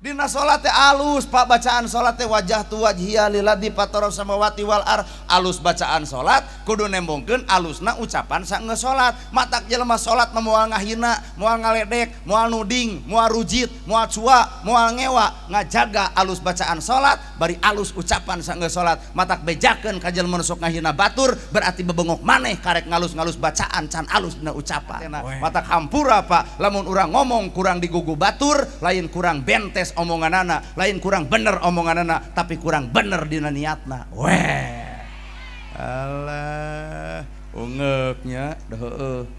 Dina salat teh alus Pak, bacaan salat teh wajah tu wajhiya lilladzi fatara samawati wal ar. Alus bacaan salat kudu nembongkeun alusna ucapan saenggeus salat. Matak jelema salat mah moal ngahina, moal ngaledek, moal nuding, moal rujit, moal cua, moal ngewa, ngajaga alus bacaan salat bari alus ucapan saenggeus salat. Matak bejakeun ka jelema nu sok ngahina batur berarti bebengok maneh karek ngalus-ngalus bacaan can alus dina ucapan. Matak hampura Pak, lamun urang ngomong kurang digugu batur, lain kurang bentes omonganana, lain kurang bener omonganana, tapi kurang bener dina niatna. Weh. Alah, ungeuknya heueuh.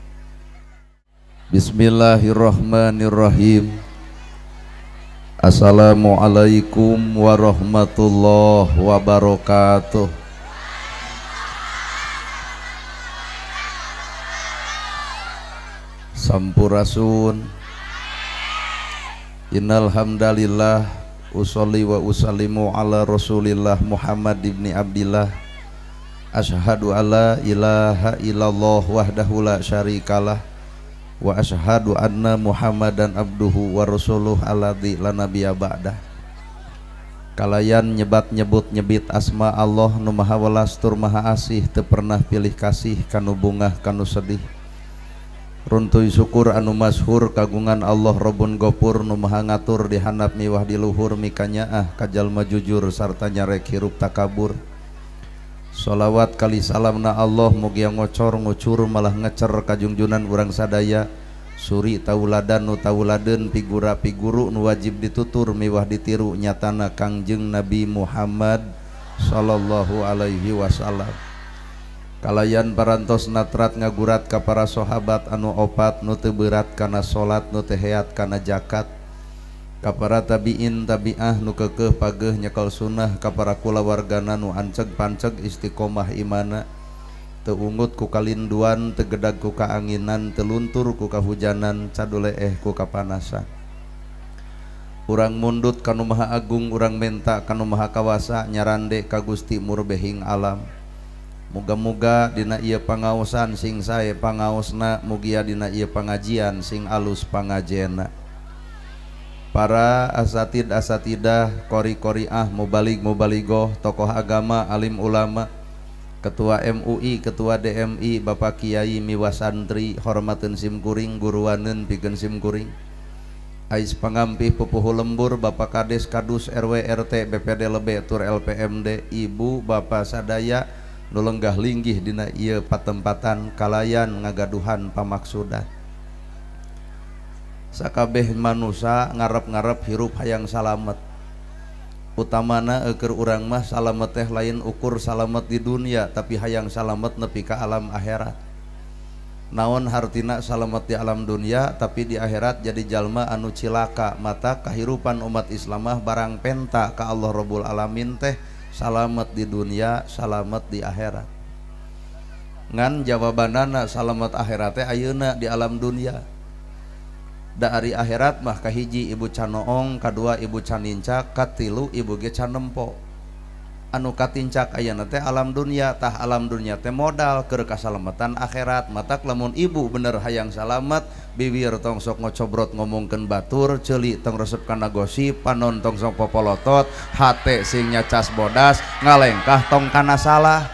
Bismillahirrahmanirrahim. Assalamualaikum warahmatullahi wabarakatuh. Sampurasun. Innal hamdalillah usolli wa usallimu ala Rasulillah Muhammad ibni Abdillah. Asyhadu alla ilaha illallah wahdahu la syarikalah wa asyhadu anna Muhammadan abduhu wa rasuluh alladzi la nabiyya ba'dah. Kalayan nyebat nyebut nyebit asma Allah nu maha welas tur maha asih, teu pernah pilih kasih kanu bungah kanu sedih. Runtuy syukur anu masyhur kagungan Allah Robun Gopur nu maha ngatur di handap miwah di luhur mikanyaah ka jalma jujur sarta nyarek hirup takabur. Sholawat kali salamna Allah mugia ngocor ngucur malah ngecer kajungjunan urang sadaya. Suri tauladan nu tauladeun pigura piguru nu wajib ditutur miwah ditiru nyatana Kangjeng Nabi Muhammad sallallahu alaihi wasallam. Kalayan parantos natrat ngagurat ka para sahabat anu opat nu teu beurat kana salat nu teu heat kana zakat, ka para tabiin tabiah nu keukeuh pageuh nyekel sunnah, ka para kulawargana nu anceg panceg istiqomah imana, teu ungut ku kalinduan, teu gedag ku kaanginan, teu luntur ku kahujanan, caduleeh ku kapanasan. Urang mundut ka nu Maha Agung, urang menta ka nu Maha Kawasa, nyarande ka Gusti Murbehing alam. Muga-muga dina ieu pangaosan sing sae pangaosna, mugia dina ieu pangajian sing alus pangajena. Para asatid asatidah, kori-koriah, mubalig mubaligoh, tokoh agama, alim ulama, ketua MUI, ketua DMI, bapak kiai miwa santri, hormateun sim kuring, guruaneun pikeun sim kuring. Ais pangampih pupuhu lembur, bapak kades, kadus, RW, RT, BPD lebe, tur LPMD, ibu, bapak sadaya nu lenggah linggih dina ieu patempatan kalayan ngagaduhan pamaksudan. Sakabeh manusa ngarep-ngarep hirup hayang salamet. Utamana eueur urang mah salamet teh lain ukur salamet di dunia, tapi hayang salamet nepi ka alam akhirat. Naon hartina salamet di alam dunia tapi di akhirat jadi jalma anu cilaka. Mata kahirupan umat Islamah barang penta ka Allah Rabbul Alamin teh salamet di dunia, salamet di akhirat. Ngan jawabanana salamet akhirat teh ayeuna di alam dunia. Da ari akhirat mah kahiji ibu canoong, kadua ibu canincak, katilu ibu ge canempo. Anu katincak ayeuna teh alam dunia, tah alam dunia teh modal keur kasalametan akhirat. Matak lamun ibu bener hayang salamet, bibir tong sok ngocobrot ngomongkeun batur, ceuli tong resep kana gosip, panon tong sok popolotot, hate sing nyacas bodas, ngalengkah tong kana salah.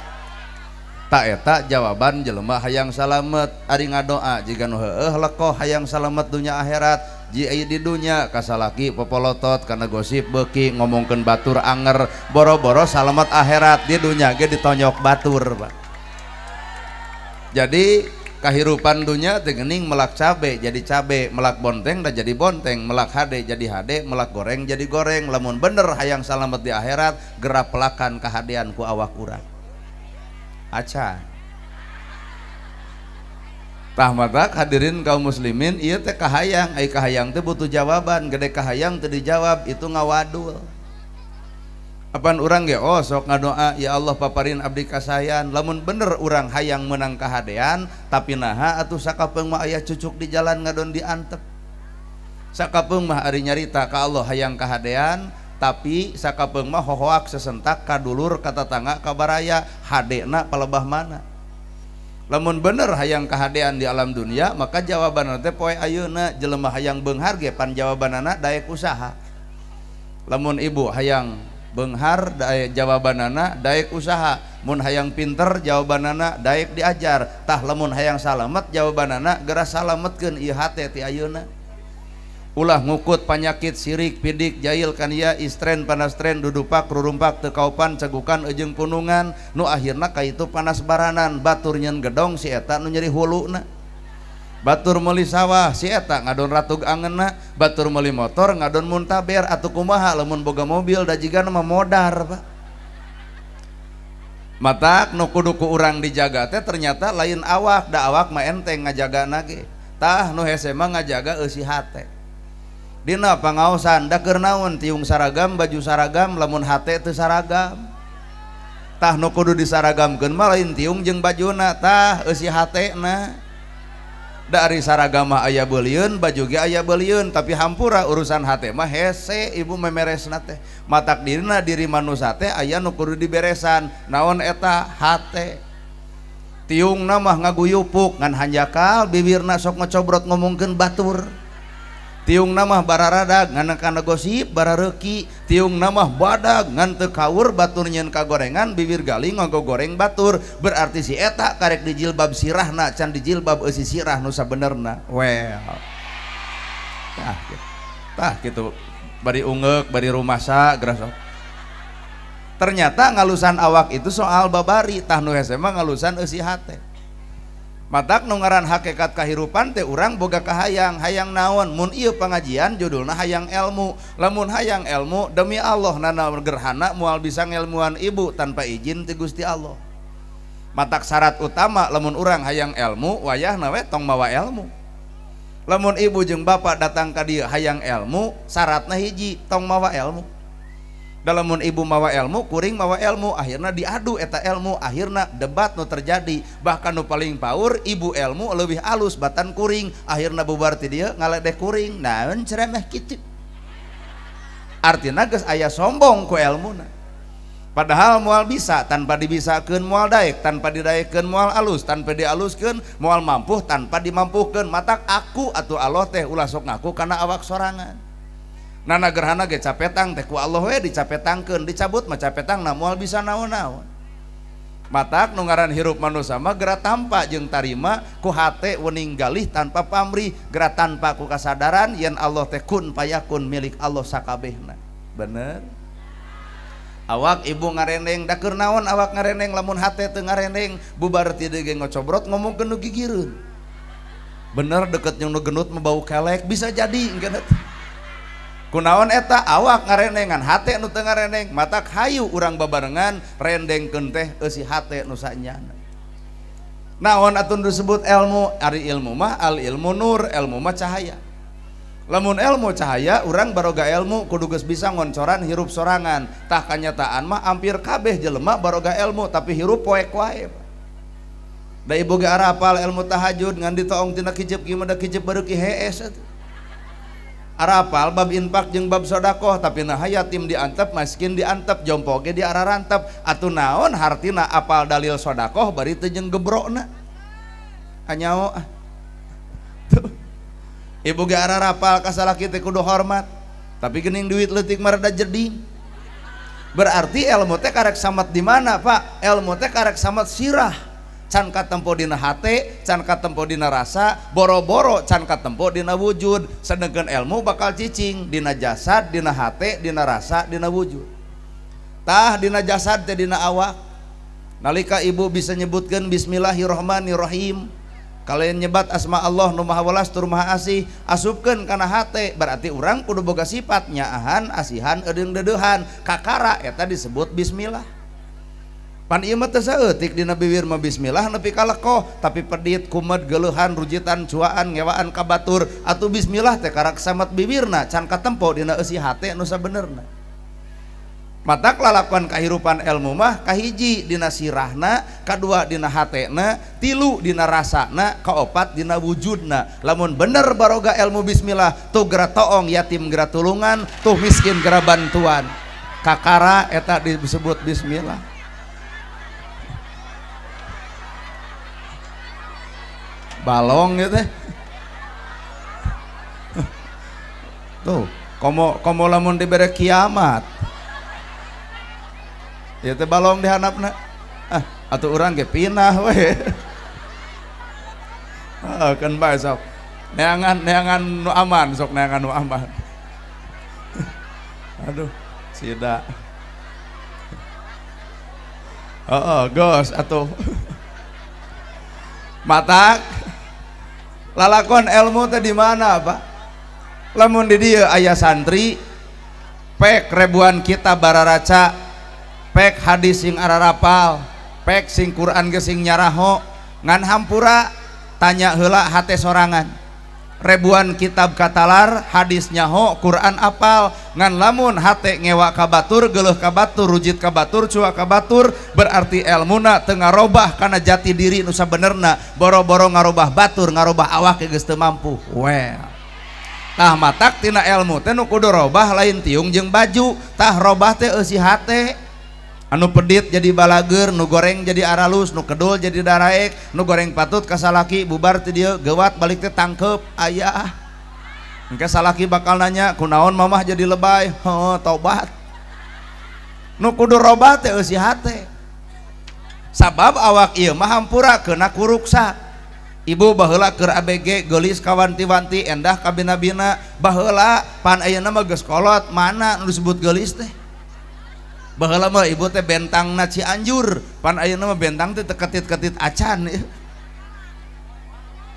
Tak eta jawaban jelema hayang salamet. Ari ngadoa jiga nu heueuh lekoh hayang salamet dunya akhirat. Ji di dunya kasalaki popolotot kana gosip beuki ngomongkeun batur anger, boro-boro salamet akhirat di dunya ge ditonyok batur, Pak. Jadi kahirupan dunya teh geuning melak cabe jadi cabe, melak bonteng dah jadi bonteng, melak hade jadi hade, melak goreng jadi goreng. Lamun bener hayang salamet di akhirat, gerap pelakan kahadean ku awak urang. Aca. Tah matak hadirin kaum muslimin, ieu teh kahayang, ai kahayang teh butuh jawaban, gede kahayang teu dijawab itu ngawadul. Apan urang ge oh sok ngadoa ya Allah paparin abdi kasayan, lamun bener urang hayang menang kahadean, tapi naha atuh sakapeung mah aya cucuk di jalan ngadon diantep. Sakapeung mah ari nyarita ka Allah hayang kahadean, tapi sakapeung mah hohoak sesentak ka dulur ka tatangga ka baraya, hadena palebah mana. Lamun bener hayang kahadean di alam dunia, maka jawabanna teh poe ayeuna jelema hayang beunghar ge pan jawabanana daek usaha. Lamun ibu hayang beunghar jawabanana daek usaha, mun hayang pinter jawabanana daek diajar, tah lamun hayang salamet jawabanana geura salametkeun ieu hate ti ayeuna. Ulah ngukut panyakit sirik pidik jail kania istren panastren dudupak rurumpak teu kaupan cegukan ejeung punungan nu akhirna kaitu panas baranan batur nyeun gedong si eta nu nyeri huluna, batur meuli sawah si eta ngadon ratug angeunna, batur meuli motor ngadon muntaber atuh kumaha lamun boga mobil da jigana mah modar Pak. Matak nu kudu ku urang dijaga teh ternyata lain awak, da awak mah enteng ngajagana ge, tah nu hese mah ngajaga eusi hate. Dina pangaosan da keur naon tiung saragam baju saragam lamun hate teu saragam, tah nu kudu disaragamkeun mah lain tiung jeung bajuna, tah eusi hatena. Dari saragam mah aya beulieun baju ge aya beulieun, tapi hampura urusan hate mah hese ibu memeresna teh. Matak dirina diri manusa teh aya nu kudu diberesan, naon eta hate. Tiungna mah ngaguyupuk ngan hanjakal bibirna sok ngocobrot ngomongkeun batur. Tiungna mah bararadag ngan kana gosip barareuki, tiungna mah badag ngan teu kaur batur nyeun kagorengan bibir galing ngagogoreng batur, berarti si eta karek dijilbab sirahna can dijilbab eusi sirah nu sabenerna. Well. Tah gitu. Tah kitu bari ungeuk bari rumasa geura sok. Ternyata ngalusan awak itu soal babari, tah nu hese mah ngalusan eusi hate. Matak nu ngaran hakikat kahirupan teh urang boga kahayang, hayang naon? Mun ieu pangajian judulna hayang ilmu. Lamun hayang ilmu demi Allah nana gerhana moal bisa ngelmuan ibu tanpa izin ti Gusti Allah. Matak syarat utama lamun urang hayang ilmu wayahna we tong mawa ilmu. Lamun ibu jeung bapak datang ka dieu hayang ilmu, syaratna hiji tong mawa ilmu. Dalamun ibu mawa ilmu, kuring mawa ilmu, akhirna diadu eta ilmu, akhirna debat nu terjadi. Bahkan nu paling paur ibu ilmu leuwih alus batan kuring, akhirna bubar ti dieu ngaledeh kuring, naon ceramah kitu. Artina geus aya sombong ku elmuna. Padahal moal bisa tanpa dibisakeun moal daek, tanpa didaekeun moal alus, tanpa dialuskeun moal mampuh, tanpa dimampuhkeun. Matak aku atuh Allah teh ulah sok ngaku kana awak sorangan. Nana gerhana ge capetang teh ku Allah we dicapetangkeun, dicabut mah capetangna moal bisa naon-naon. Matak nu ngaran hirup manusa mah geura tampa jeung tarima ku hate wening galih tanpa pamrih, geura tanpa ku kasadaran yen Allah teh kun payakun milik Allah sakabehna. Bener? Awak ibu ngarendeng da keur naon awak ngarendeng lamun hate teu ngarendeng, bubar ti deui ge ngocobrot ngomongkeun nu gigireun. Bener deket jeung nu genut mah bau kelek bisa jadi engkeun. Kunaon eta awak ngarendengan hate nu teu ngarendeng, matak hayu urang babarengan rendengkeun teh eusi hate nu sanyana. Naon atuh disebut ilmu? Ari ilmu mah al ilmu nur, ilmu mah cahaya. Lamun ilmu cahaya, urang baroga ilmu kudu geus bisa ngoncoran hirup sorangan. Tah kanyataan mah hampir kabeh jelema baroga ilmu tapi hirup poek wae. Da ibu ge arapal ilmu tahajud ngan ditoong tina kijep kieu mah da kijep bareuki hees atuh. Arapal bab infak jeung bab sodakoh tapi nah yatim diantep, miskin diantep, jompo ge diararantep. Atuh naon hartina apal dalil sodakoh bari teu jeung gebrokna. Anyao ah. Tuh. Ibu ge ararapal ka salaki teh kudu hormat, tapi geuning duit leutik mah rada jeding. Berarti ilmu teh karek samet di mana, Pak? Ilmu teh karek samet sirah. Can katempo dina hate, can katempo dina rasa, boro-boro can katempo dina wujud. Sedangkan ilmu bakal cicing dina jasad, dina hate, dina rasa, dina wujud. Tah dina jasad teh dina awak. Nalika ibu bisa nyebutkeun bismillahirrahmanirrahim, kalian nyebat asma Allah nu maha welas tur maha asih, asupkeun kana hate, berarti urang kudu boga sifat nyaahan, asihan, eudeung deudeuhan. Kakara eta disebut bismillah. Pan ieu mah teu saeutik dina bibir mah bismillah nepi ka lekoh, tapi pedit, kumed, geuleuhan, rujitan, cuaan, ngewaan ka batur. Atuh bismillah teh karak samet bibirna can katempo dina eusi hate nu sabenerna. Matak lalakuan kahirupan ilmu mah kahiji dina sirahna, kadua dina hatena, tilu dina rasana, kaopat dina wujudna. Lamun bener baroga ilmu bismillah tuh geura toong yatim geura tulungan, tuh miskin geura bantuan. Kakara eta disebut bismillah. Balong gitu. Tuh. Komo komo lamun dibere kiamat. Ieu teh balong dihandapna. Ah, atuh urang ge pinah we. Heeh, keun bae sok. Neangan neangan nu aman sok, neangan nu aman. Aduh, sida. Heeh, geus atuh. Matak lalakon ilmu teh di mana, Pak? Lamun di dieu aya santri pek ribuan kitab bararaca, pek hadis sing ararapal, pek sing Quran ge sing nyaraho, ngan hampura tanya heula hate sorangan. Ribuan kitab katalar, hadis nyaho, Quran apal, ngan lamun hate ngewa ka batur, geuleuh ka batur, rujit ka batur, cuak ka batur, berarti elmuna teu ngarobah kana jati diri nu sabenerna, boro-boro ngarobah batur, ngarobah awak geus teu mampu. Well, tah matak tina elmu teh nu kudu robah lain tiung jeung baju, tah robah teh eusi hate. Anu pedit jadi balager, nu goreng jadi aralus, nu kedul jadi daraek, nu goreng patut ka salaki bubar ti dieu gewat balik teh tangkep ayah. Engke salaki bakal nanya kunaon mamah jadi lebay, heuh tobat. Nu kudu robah teh eusi hate. Sabab awak ieu mah hampura keuna kuruksa. Ibu baheula keur ABG geulis kawanti-wanti endah kabina-bina, baheula pan ayeuna mah geus kolot mana nu disebut geulis teh. Baheula mah ibu teh bentangna Cianjur, pan ayeuna mah bentang teh ketit-ketit acan.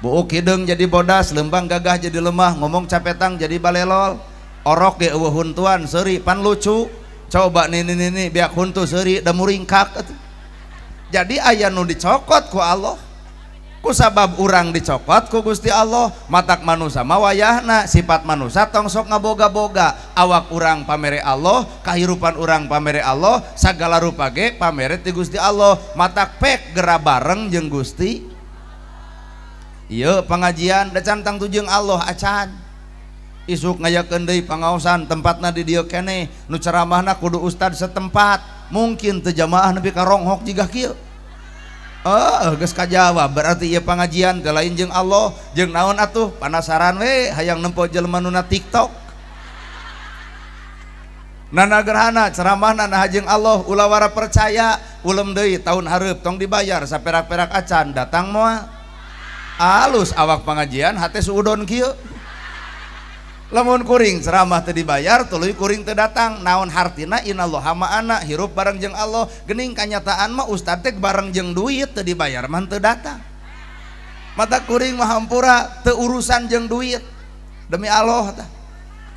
Buuk hideung jadi bodas, lembang gagah jadi lemah, ngomong capetang jadi balelol, orok ge eueuh huntuan seuri pan lucu. Coba nini-nini biak huntu seuri da muringkak. Jadi aya nu dicokot ku Allah. Ku sabab urang dicokot ku Gusti Allah, matak manusa mah wayahna sifat manusa tong sok ngaboga-boga. Awak urang pamere Allah, kahirupan urang pamere Allah, sagala rupa ge pamere ti Gusti Allah. Matak pek gera bareng jeung Gusti. Ieu pangajian da can tangtu jeung Allah acan. Isuk ngayakeun deui pangaosan tempatna di dieu keneh, nu ceramahna kudu ustad setempat, mungkin teu jamaah nepi ka ronghok jiga kieu. Geus kajawab berarti ieu pangajian teh lain jeung Allah, jeung naon atuh panasaran we hayang nempo jelema nu na TikTok. Nana gerhana ceramahna nah jeung Allah ulah wara percaya, ulem deui tahun hareup tong dibayar saperak-perak acan datang moal. Alus awak pangajian hate suudon kieu. Lamun kuring ceramah teu dibayar tuluy kuring teu datang, naon hartina innallaha ma'ana hirup bareng jeung Allah. Geuning kanyataan mah ustad teh bareng jeung duit teu dibayar mah teu datang. Mata kuring mah hampura teu urusan jeung duit demi Allah tah.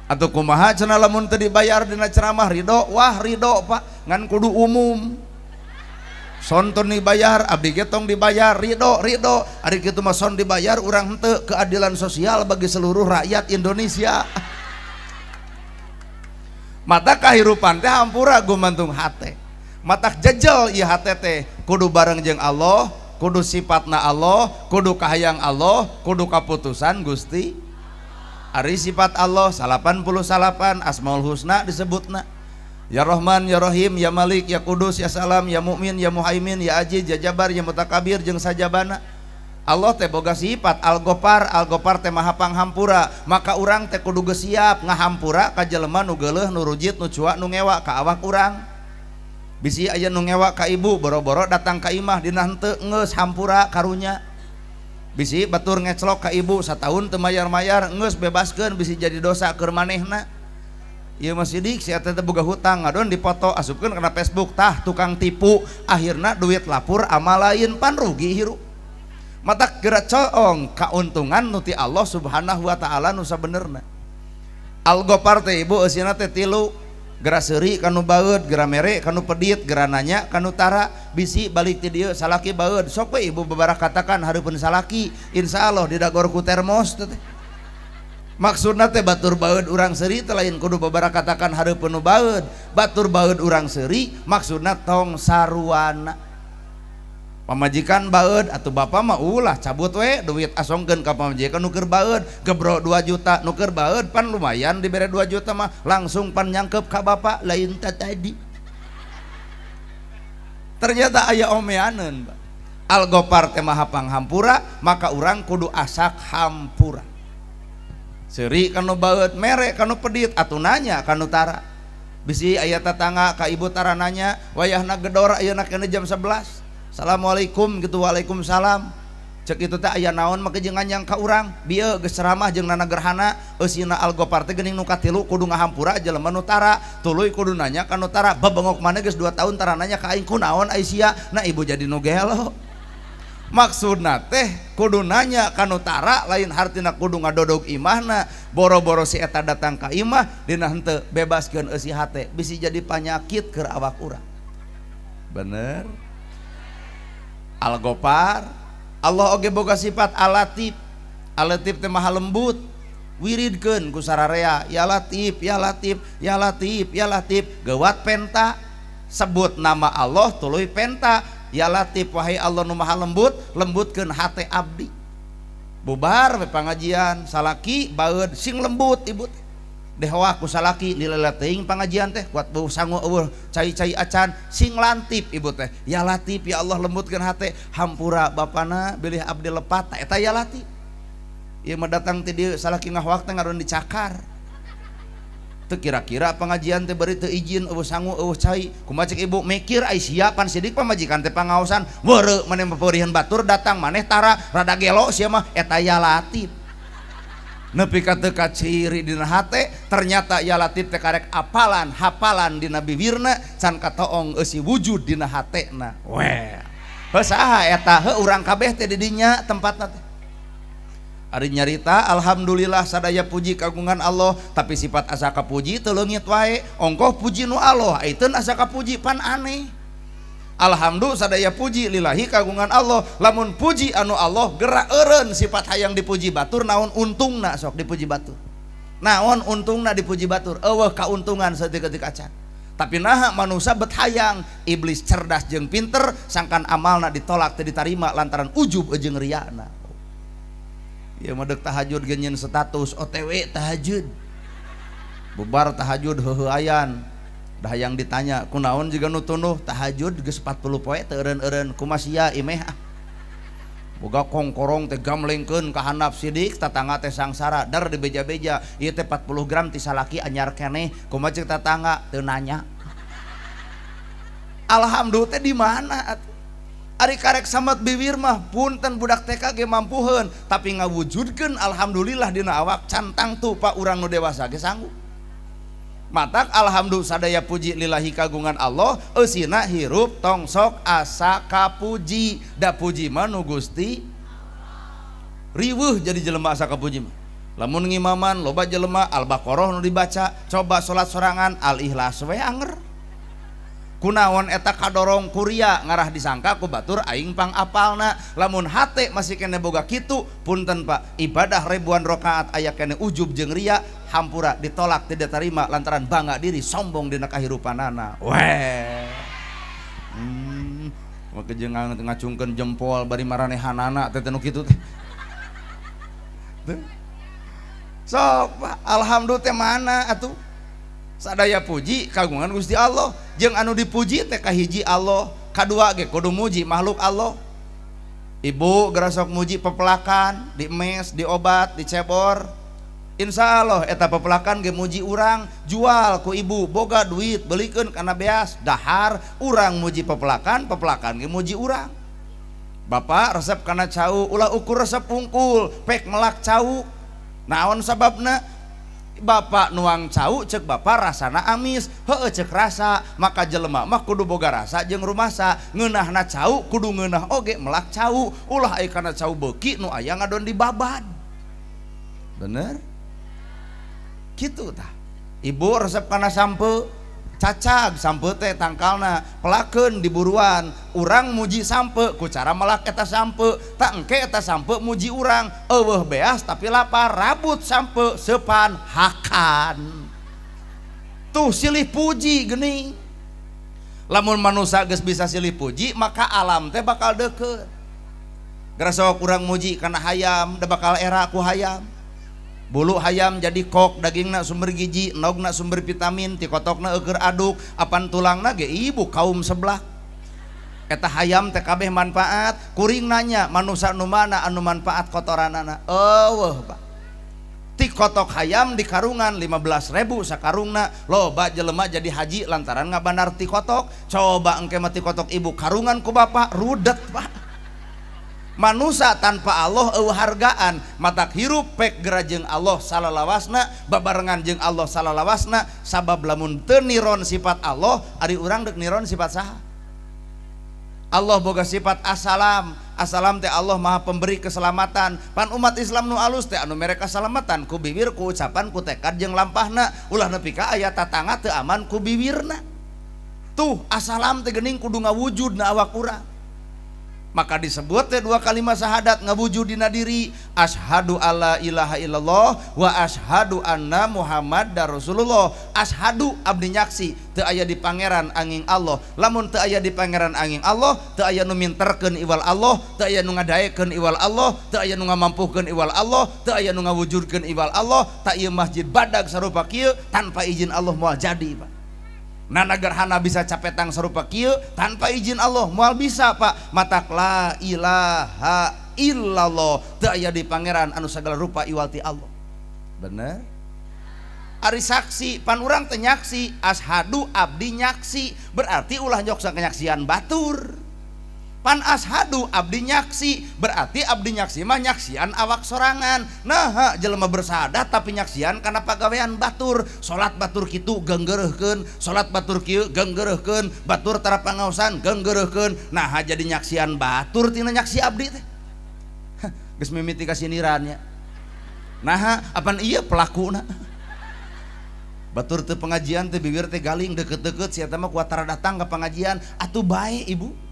Atuh kumaha cenah lamun teu dibayar dina ceramah ridho, wah ridho Pak, ngan kudu umum. Son teu dibayar, abdi ge tong dibayar, ridho ridho. Ari kitu mah son dibayar urang henteu, keadilan sosial bagi seluruh rakyat Indonesia. Mata kahirupan teh hampura gumantung hate. Matak jejel ieu hate teh kudu bareng jeung Allah, kudu sifatna Allah, kudu kahayang Allah, kudu kaputusan Gusti. Ari sifat Allah 89 Asmaul Husna disebutna. Ya Rahman, Ya Rahim, Ya Malik, Ya Kudus, Ya Salam, Ya Mukmin, Ya Muhaimin, Ya Aziz, Ya Jabar, Ya Mutakabir jeung sajabana. Allah teh boga sifat Al-Ghaffar, Al-Ghaffar teh maha panghampura. Maka urang teh kudu geus siap ngahampura ka jelema nu geuleuh, nu rujit, nu cuak, nu ngewa ka awak urang. Bisi aya nu ngewa ka ibu, boro-boro datang ka imah dina henteu geus hampura karunya. Bisi batur ngeclok ka ibu sataun teu mayar-mayar geus bebaskeun bisi jadi dosa keur manehna. Ieu mah sidik si eta teh boga hutang ngadon dipoto asupkeun kana Facebook tah tukang tipu, akhirna duit lapur ama lain pan rugi hirup. Matak geura coong kauntungan nu ti Allah Subhanahu wa taala nu sabenerna. Al-Ghaffar teh ibu eusina teh tilu, geura seuri kanu baeud, geura mere kanu pedit, geura nanya kanu tara, bisi balik ti dieu salaki baeud. Sok we ibu bebarah katakan hareupeun salaki, insyaallah didagor ku termos teh. Maksudna teh batur baeud urang seuri teh lain kudu bebarah katakan hareupeun nu baeud, batur baeud urang seuri maksudna tong saruana. Pamajikan baeud atuh bapa mah ulah cabut we duit asongkeun ka pamajikan nu keur baeud, gebro 2 juta nu keur baeud pan lumayan dibere 2 juta mah langsung pan nyangkep ka bapa lain ta tadi. Ternyata aya omeaneun. Al-Ghaffar teh maha panghampura, maka urang kudu asak hampura. Seuri kanu baeut, mere kanu pedit, atuh nanya kanu tara. Bisi aya tetangga ka ibu tara nanya, wayahna gedor ayeuna keneh jam 11. Assalamualaikum gitu, waalaikumsalam. Cek itu teh aya naon make jeung nganyang ka urang, bieu geus ceramah jeung nana gerhana, eusina Algopar teh geuning nu katilu kudu ngahampura jelema nu tara, tuluy kudu nanya ka nu tara, babengok maneh geus 2 tahun tara nanya ka aing kunaon ai sia, nah ibu jadi nu gelo. Maksudna teh kudu nanya ka nu tara lain hartina kudu ngadodog imahna, boro-boro si eta datang ka imah dina henteu bebaskeun eusi hate, bisi jadi panyakit keur awak urang. Bener? Algopar Allah oge boga sifat Al-Latif. Al-Latif teh maha lembut. Wiridkeun ku sararea, ya Latif, ya Latif, ya Latif, ya Latif. Geuwat penta, sebut nama Allah tuluy penta, ya Latif wahai Allah nu maha lembut, lembutkeun hate abdi. Bubar we pangajian, salaki baeud sing lembut ibu teh. Dehoa ku salaki lila teuing pangajian teh kuat bau sangu eueuh cai-cai acan sing lantip ibu teh, ya Latif ya Allah lembutkeun hate, hampura bapana bilih abdi lepat, eta ya Latif. Ieu mah datang ti dieu salaki ngahwak teh ngaron dicakar. Teu kira-kira pengajian teh bari teu izin eueuh sangu eueuh cai, kumaha cek ibu mikir ai sia pan sidik pamajikan teh pangaosan weureu maneh papeurihan batur datang maneh tara rada gelo sia mah eta ya Latif. Nepi ka teu kaciri dina hate ternyata ya Latif teh karek apalan hapalan dina bibirna can katoong eusi wujud dina hatena. Weh heuh saha eta heuh urang kabeh teh di dinya tempatna teh. Ari nyarita alhamdulillah sadaya puji kagungan Allah, tapi sifat asa kapuji teu leungit wae, ongkoh puji nu Allah aiteun asa kapuji pan aneh. Alhamdulillah sadaya puji lillahi kagungan Allah, lamun puji anu Allah gerak eureun sifat hayang dipuji batur naon untungna sok dipuji batur, naon untungna dipuji batur, eueuh kauntungan saeutik-eutik acan. Tapi naha manusia bet hayang, iblis cerdas jeung pinter sangkan amalna ditolak teu ditarima lantaran ujub jeung riana. Ieu mah deuk tahajud ge nyeun status OTW tahajud, bubar tahajud heuheuayan. Dah yang ditanya kunaon jiga nu tunduh tahajud geus 40 poe teu eureun-eureun kumaha sia imeh ah. Boga kongkorong teh gamlengkeun ka handap sidik tatangga teh sangsara dar dibeja-beja ieu teh 40 gram ti salaki anyar keneh kumaha ceuk tatangga teu nanya. Alhamdulillah teh di mana atuh? Ari karek samet bibir mah punten budak TK ge mampuheun tapi ngawujudkeun alhamdulillah dina awak can tangtu pak urang nu dewasa ge sanggup. Matak alhamdulillah sadaya puji lillahi kagungan Allah eusina hirup tong sok asa kapuji, da puji mah nu Gusti riweuh jadi jelema asa kapuji mah. Lamun ngimaman loba jelema Al-Baqarah nu dibaca, coba salat sorangan Al-Ikhlas we anger. Kunaon eta kadorong kuria ngarah disangka ku batur aing pangapalna, lamun hate masih kene boga kitu punten pak ibadah ribuan rakaat aya kene ujub jeung ria hampura ditolak tidak terima lantaran bangga diri sombong dina kahirupanana. Weh make jeung ngacungkeun jempol bari maranehanana teh nu kitu teh. Sok pak alhamdulillah teh mana atuh sadaya puji kagungan Gusti Allah, jeung anu dipuji teh kahiji Allah, kadua ge kudu muji makhluk Allah. Ibu gerasok muji pepelakan, diemes, diobat, dicebor. Insya Allah eta pepelakan ge muji urang, jual ku ibu boga duit belikeun kana beas, dahar urang muji pepelakan, pepelakan ge muji urang. Bapak resep kana cau, ulah ukur resep pungkul, pek melak cau. Naon sababna? Bapak nuang cau cek bapak rasana amis, heueuh cek rasa, maka jelema mah kudu boga rasa jeung rumasa, ngeunahna cau kudu ngeunah oge melak cau, ulah aya kana cau beuki nu aya ngadon dibabad. Bener? Kitu tah. Ibu resep kana sampe, cacag sampe teh tangkalna, pelakeun di buruan, urang muji sampe ku cara melak eta sampe, tak engke eta sampe muji urang, eueuh beas tapi lapar, rabut sampe sepan hakan. Tuh silih puji geuning. Lamun manusia geus bisa silih puji maka alam teh bakal deukeut. Gerasok urang muji kana hayam, da bakal era ku hayam. Bulu hayam jadi kok, dagingna sumber gizi, nogna sumber vitamin, tikotokna eueur aduk, apan tulangna ge ibu kaum sebelah. Eta hayam teh kabeh manfaat, kuring nanya manusia nu mana anu manfaat kotoranana? Eueuh Pak. Tikotok hayam di karungan 15.000 sakarungna. Loba jelema jadi haji lantaran ngabandar tikotok. Coba engke mah tikotok ibu karungan ku bapak rudet Pak. Manusa tanpa Allah eueuh hargaan, matak hirup pek gera jeung Allah salalawasna, babarengan jeung Allah salalawasna, sabab lamun teu niron sifat Allah, ari urang deuk niron sifat saha? Allah boga sifat assalam. Assalam teh Allah maha pemberi keselamatan. Pan umat Islam nu alus teh anu mere kasalamatan ku bibir, ku ucapan, ku tekad jeung lampahna. Ulah nepi ka aya tatangga teu aman ku bibirna. Tuh assalam teh geuning kudu ngawujud na awak urang. Maka disebut teh dua kalimat syahadat ngawujud dina diri, asyhadu alla ilaha illallah wa asyhadu anna Muhammadar Rasulullah. Asyhadu abdi nyaksi teu aya di pangeran angin Allah. Lamun teu aya di pangeran angin Allah, teu aya nu minterkeun iwal Allah, teu aya nu ngadaekeun iwal Allah, teu aya nu ngamampuhkeun iwal Allah, teu aya nu ngawujudkeun iwal Allah. Tak ieu masjid badag sarupa kieu tanpa izin Allah moal jadi Pak. Nana gerhana bisa capetang sarupa kieu tanpa izin Allah moal bisa Pak. Matak la ilaha illallah teu aya di pangeran anu sagala rupa iwal ti Allah. Bener? Ari saksi pan urang teh nyaksi, ashadu abdi nyaksi, berarti ulah nyok sakenyaksian batur. Pan ashadu abdi nyaksi, berarti abdi nyaksi mah nyaksian awak sorangan. Nah, jelema bersahadat tapi nyaksian kana pagawean batur. Salat batur kitu genggereuhkeun, salat batur kieu genggereuhkeun, batur tara pangaosan genggereuhkeun. Nah, jadi nyaksian batur tina nyaksi abdi teh. Geus mimiti kasindiran nya. Nah, apan ieu pelakuna? Batur teu pengajian teh bibir teh galing deket-deket sia teh mah kuat tara datang ka pengajian atuh bae ibu.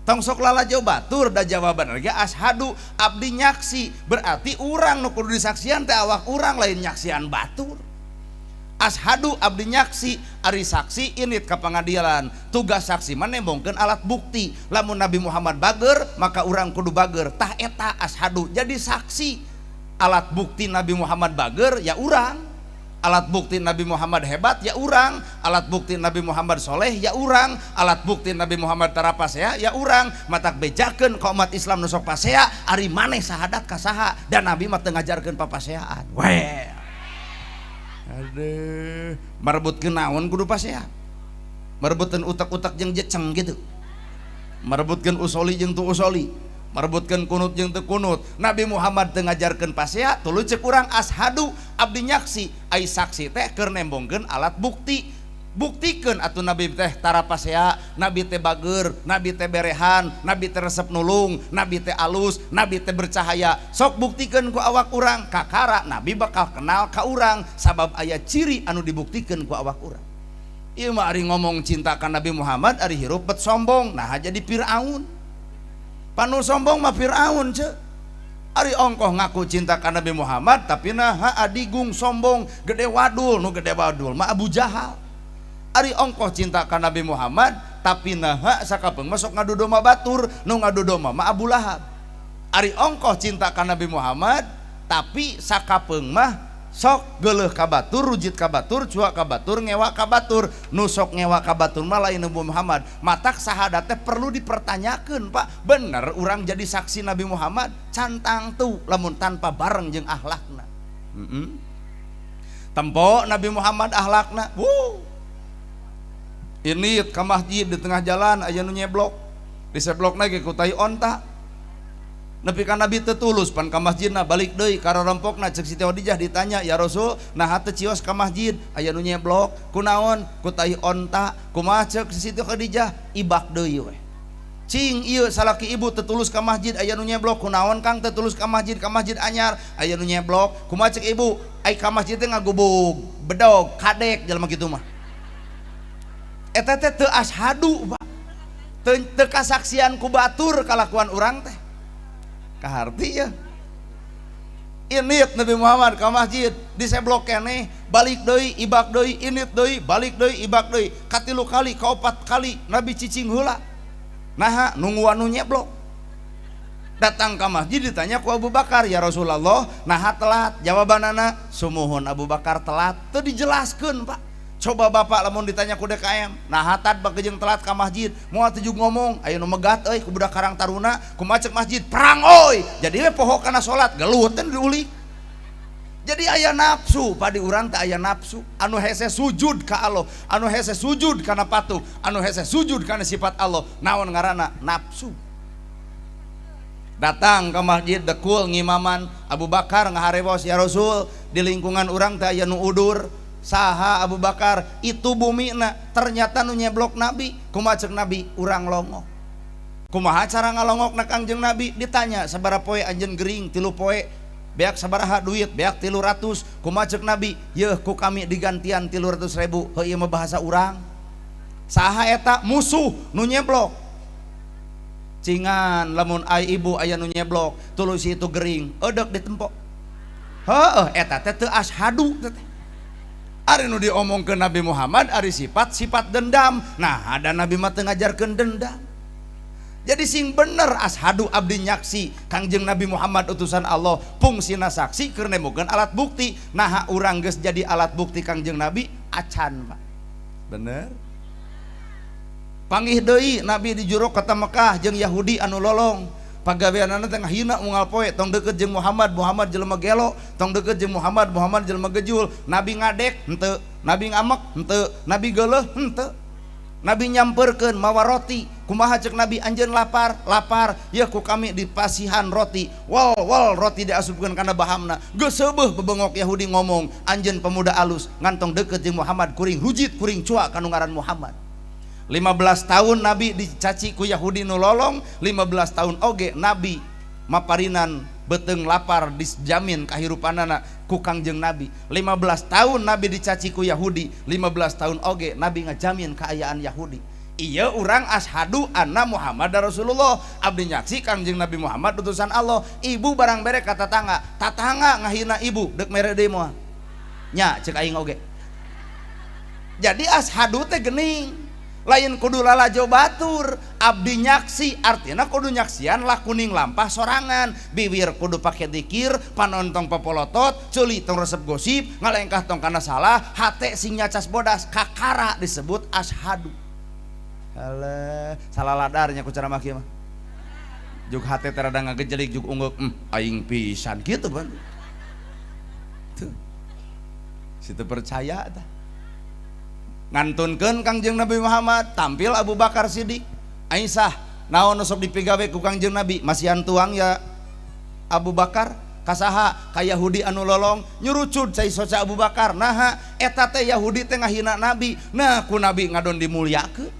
Tong sok lalajo batur da jawaban lagi ashadu abdi nyaksi, berarti urang nu kudu disaksian teh awak urang lain nyaksian batur. Ashadu abdi nyaksi, ari saksi init ka pangadilan. Tugas saksi mah nembongkeun alat bukti. Lamun Nabi Muhammad bager maka urang kudu bager. Tah eta ashadu jadi saksi. Alat bukti Nabi Muhammad bager ya urang. Alat bukti Nabi Muhammad hebat ya urang, alat bukti Nabi Muhammad soleh ya urang, alat bukti Nabi Muhammad tara pasea ya urang. Matak bejakeun ka umat Islam nu sok pasea, ari maneh sahadat ka saha, dan Nabi mah teu ngajarkeun papaseaan. Weh. Aduh, marebutkeun naon kudu pasea? Marebutkeun utak-utak jeung jeceng gitu. Marebutkeun usoli jeung tu usoli. Merebutkan kunut jeung teu kunut. Nabi Muhammad teu ngajarkeun pasea, tuluy ceuk urang ashadu abdi nyaksi. Ai saksi teh keur nembongkeun alat bukti. Buktikeun atuh Nabi teh tara pasea, Nabi teh bager, Nabi teh berehan, Nabi teh resep nulung, Nabi teh alus, Nabi teh bercahaya. Sok buktikeun ku awak urang, kakara Nabi bakal kenal ka urang sabab aya ciri anu dibuktikeun ku awak urang. Ieu mah ari ngomong cinta ka Nabi Muhammad, ari hirup bet sombong, nah jadi Firaun. Panu sombong mah Firaun ce. Ari ongkoh ngaku cinta ka Nabi Muhammad tapi nah adigung sombong gede wadul, nu gede wadul mah Abu Jahal. Ari ongkoh cinta ka Nabi Muhammad tapi nah sakapeung mah sok ngadu domba batur, nu ngadu domba mah Abu Lahab. Ari ongkoh cinta ka Nabi Muhammad tapi sakapeung mah sok geuleuh ka batur, rujit ka batur, cuak ka batur, ngewa ka batur. Nu sok ngewa ka batur mah lain Nabi Muhammad. Matak sahadat teh perlu dipertanyakeun Pak. Bener urang jadi saksi Nabi Muhammad cantang tuh lamun tanpa bareng jeung akhlakna. Tempo Nabi Muhammad akhlakna. Wuh. Ini ka masjid di tengah jalan aya nu nyeblok. Diseblokna ge ku tai onta. Nepi ka Nabi teu tulus pan ka masjidna balik deui ka rorompokna. Ceuk Siti Khadijah ditanya, ya Rasul, naha teu cios ka masjid aya nu nyeblok kunaon? Ku tai onta. Kumaha ceuk Siti Khadijah? Ibak deui we. Cing ieu salaki ibu teu tulus ka masjid aya nu nyeblok kunaon Kang teu tulus ka masjid anyar aya nu nyeblok kumaha ceuk ibu? Ai ka masjid teh ngagubug bedog kadek jelema kitu mah. Eta teh teu ashadu Pak. Teu kasaksian ku batur kalakuan urang teh. Kaharti ya. Init Nabi Muhammad ka masjid diseblok keneh balik deui ibak deui init deui balik deui ibak deui katilu kali kaopat kali Nabi cicing heula. Naha nungguan nu nyeblok. Datang ka masjid ditanya ku Abu Bakar, ya Rasulullah naha telat? Jawabanana sumuhun Abu Bakar telat. Teu dijelaskeun Pak. Coba bapak lamun ditanya ku DKM, nah hatad bagejeung telat ka masjid, moal teu jug ngomong, aya nu megat euy ku budak Karang Taruna, kumaha ceuk masjid, perang euy. Jadi we poho kana salat, gelut teh diulik. Jadi aya nafsu, padi urang teh aya nafsu anu hese sujud ka Allah, anu hese sujud kana patuh, anu hese sujud kana sifat Allah. Naon ngaranna? Nafsu. Datang ke masjid dekul ngimaman, Abu Bakar ngaharewos, ya Rasul, di lingkungan urang teh aya nu udur. Saha Abu Bakar? Itu bumina, ternyata nu nyeblok Nabi. Kumaha ceuk Nabi? Urang longok. Kumaha cara ngalongokna Kangjeng Nabi? Ditanya sabaraha poe anjeun gering? 3 poe. Beak sabaraha duit? Beak 300. Kumaha ceuk Nabi? Yeuh ku kami digantian 300.000. Heuh ieu mah bahasa urang. Saha eta? Musuh nu nyeblok. Cingan lamun ai ibu aya nu nyeblok, tuluy si itu gering, eudek ditempok. Heueuh eta teh teu ashadu teh. Ari nu diomongkeun Nabi Muhammad ari sifat-sifat dendam. Nah, ada Nabi mah teu ngajarkeun dendam. Jadi sing bener ashadu abdi nyaksi Kangjeng Nabi Muhammad utusan Allah, fungsina saksi keur nemukeun alat bukti. Nah, urang geus jadi alat bukti Kangjeng Nabi acan, Pak. Bener? Panggih deui Nabi di juru kota Mekah jeung Yahudi anu lolong. Pagaweanana teh ngahina unggal poe, tong deukeut jeung Muhammad, Muhammad jelema gelo, tong deukeut jeung Muhammad, Muhammad jelema gejul. Nabi ngadek henteu, Nabi ngamek henteu, Nabi geuleuh henteu. Nabi nyamperkeun mawa roti. Kumaha ceuk Nabi? Anjeun lapar, lapar. Yeuh ku kami dipasihan roti. Wal wal roti diasupkeun kana bahamna. Geus seubeuh bebengok Yahudi ngomong, anjeun pemuda alus ngantong deukeut jeung Muhammad kuring rujit kuring cua kanu ngaran Muhammad. 15 tahun Nabi dicaci ku Yahudi nu lolong, 15 tahun oge Nabi maparinan beuteung lapar dijamin kahirupanana ku Kangjeng Nabi. 15 tahun Nabi dicaci ku Yahudi, 15 tahun oge Nabi ngajamin kaayaan Yahudi. Ieu urang ashadu anna Muhammad Rasulullah, abdi nyaksi Kangjeng Nabi Muhammad utusan Allah. Ibu barang bere ka tatangga, tatangga ngahina ibu deuk mere deui moal. Nya ceuk aing oge. Jadi ashadu teh geuning lain kudu lalajo batur, abdi nyaksi artinya kudu nyaksian lakuning lampah sorangan, bibir kudu pake dikir, panon tong popolotot, ceuli tong resep gosip, ngalengkah tong kana salah, hate sing nyacas bodas, kakara disebut ashadu. Alah, salah ladarnya ku cara maki mah. Juk hate teh rada ngagejelik juk ungguk, aing pisan kitu ban. Tuh. Situ percaya tah. Ngantunkeun Kangjeng Nabi Muhammad, tampil Abu Bakar Siddiq. Aisyah, naon nu sok dipigawe ku Kangjeng Nabi? Masihan tuang ya Abu Bakar, kasaha? Ka Yahudi anu lolong, nyurucud cai soca Abu Bakar. Naha eta teh Yahudi teh ngahina Nabi. Nah, ku Nabi ngadon dimuliakeun.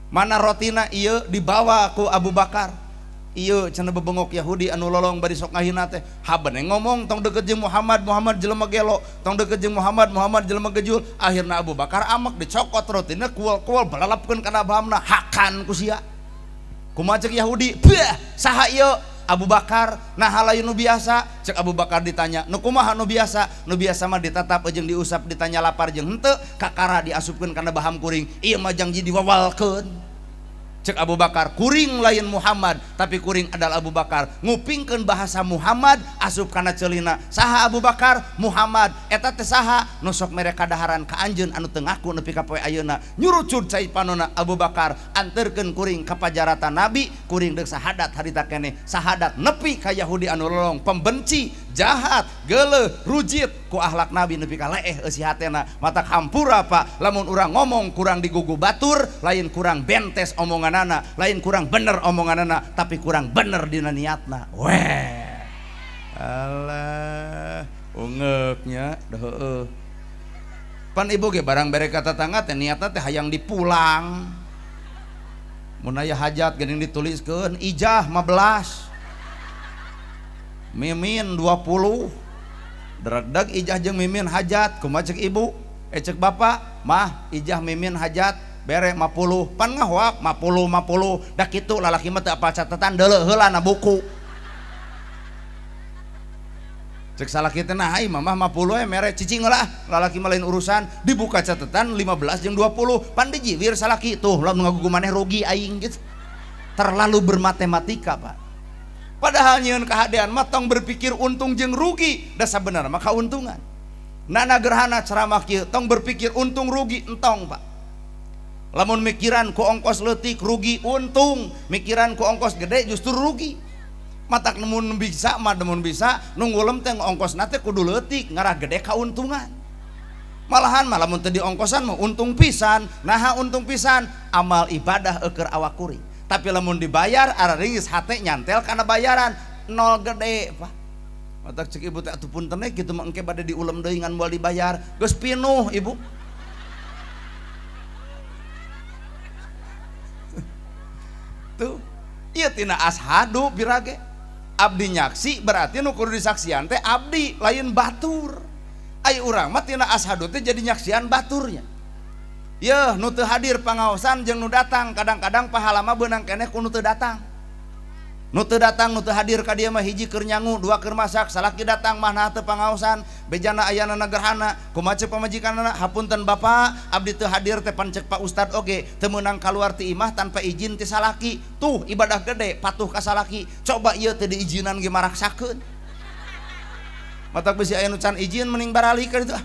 Mana rotina ieu dibawa ku Abu Bakar. Ieu cenah bebengok Yahudi anu lolong bari sok ngahina teh. Habene ngomong tong deukeut jeung Muhammad, Muhammad jelema gelo, tong deukeut jeung Muhammad, Muhammad jelema gejul. Akhirna Abu Bakar amek dicokot rotina kual-kual balalapkeun kana bahamna, hakan ku sia. Kumaha ceuk Yahudi? Beuh, saha ieu? Abu Bakar. Nah lain nu biasa. Cek Abu Bakar ditanya, nu kumaha nu biasa? Nu biasa mah ditatap jeung diusap, ditanya lapar jeung henteu, kakara diasupkeun kana baham kuring. Ieu mah jangji diwawalkeun. Cek Abu Bakar, kuring lain Muhammad, tapi kuring adalah Abu Bakar. Ngupingkeun bahasa Muhammad asup kana celina. Saha Abu Bakar? Muhammad. Eta teh saha? Nu sok mere kadaharan ka anjeun anu teu ngaku nepi ka poe ayeuna. Nyurucud cai panona Abu Bakar, anterkeun kuring ka pajaratan Nabi, kuring deuk sahadat harita keneh. Sahadat nepi ka Yahudi anu lolong, pembenci, jahat, geuleuh, rujit ku akhlak Nabi nepi ka leeh eusi hatena. Matak hampura Pak, lamun urang ngomong kurang digugu batur, lain kurang bentes omonganana, lain kurang bener omonganana, tapi kurang bener dina niatna. Weh. Alah, ungeuknya dah heueuh. Pan ibu ge barang bere ka tetangga teh niatna teh hayang dipulang. Mun aya hajat geuning dituliskeun ijah 15. Mimin 20. Dregdeg ijah jeung mimin hajat, kumaha ceuk ibu? Cek bapak, mah ijah mimin hajat bere 50. Pan ngahoak 50 50. Da kitu lalaki mah teu apal catatan deuleu heula na buku. Cek salaki teh nah ai mamah 50 we mere cicing lah, lalaki mah lain urusan. Dibuka catatan 15 jeung 20, pan dijiwir salaki tuh lamun ngagugu maneh rugi aing gitu. Terlalu bermatematika, Pak. Padahal nyieun kahadean mah tong berpikir untung jeung rugi, da sabenerna mah kauntungan. Nana gerhana ceramah kieu tong berpikir untung rugi entong, Pak. Lamun mikiran ku ongkos leutik rugi untung, mikiran ku ongkos gede justru rugi. Matak mun bisa mah mun bisa nu ngulem teh ongkosna teh kudu leutik ngarah gede kauntungan. Malahan mah lamun teu diongkosan mah untung pisan. Naha untung pisan? Amal ibadah eueur awak kuring. Tapi lamun dibayar araringis hate nyantel kana bayaran nol gede Pak. Matak cek ibu teh atuh punten we kitu mah engke bade diulem deui ngan moal dibayar. Geus pinuh ibu. Tuh, ieu tina ashadu birage. Abdi nyaksi berarti nu kudu disaksian teh abdi lain batur. Ai urang mah tina ashadu teh jadi nyaksian baturnya. Yeuh nu teu hadir pangaosan jeung nu datang kadang-kadang pahala mah beunang keneh ku nu teu datang. Nu teu datang nu teu hadir ka dieu mah hiji keur nyangu, dua keur masak, salaki datang mah nah teu pangaosan, bejana ayana gerhana, kumaha ceuk pamajikanana, hapunten bapak, abdi teu hadir teh pan ceuk Pak Ustad oge, teu meunang kaluar ti imah tanpa izin ti salaki. Tuh ibadah gede patuh ka salaki. Coba ieu teu diizinan ge maraksakeun. Matak bisi aya nu can izin mending baralik ka ditu.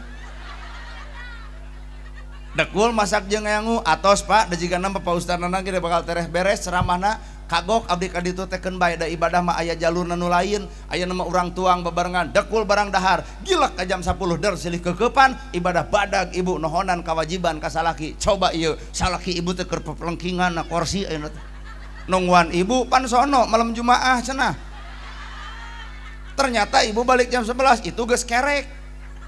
Dekul masak jeung nyangu atos Pak, da jigana mah Pak Ustadna ge bakal tereh beres ceramahna. Kagok abdi ka ditu teh keun bae da ibadah mah aya jalurna nu lain, aya mah urang tuang bebarengan dekul barang dahar, gilek ka jam 10 der silih kekepan ibadah badag ibu nohonan kawajiban ka salaki. Coba ieu salaki ibu teh keur pepelengkingan na kursi ayeuna teh. Nungguan ibu pan sono malam Jumaah cenah. Ternyata ibu balik jam 11 itu geus kerek.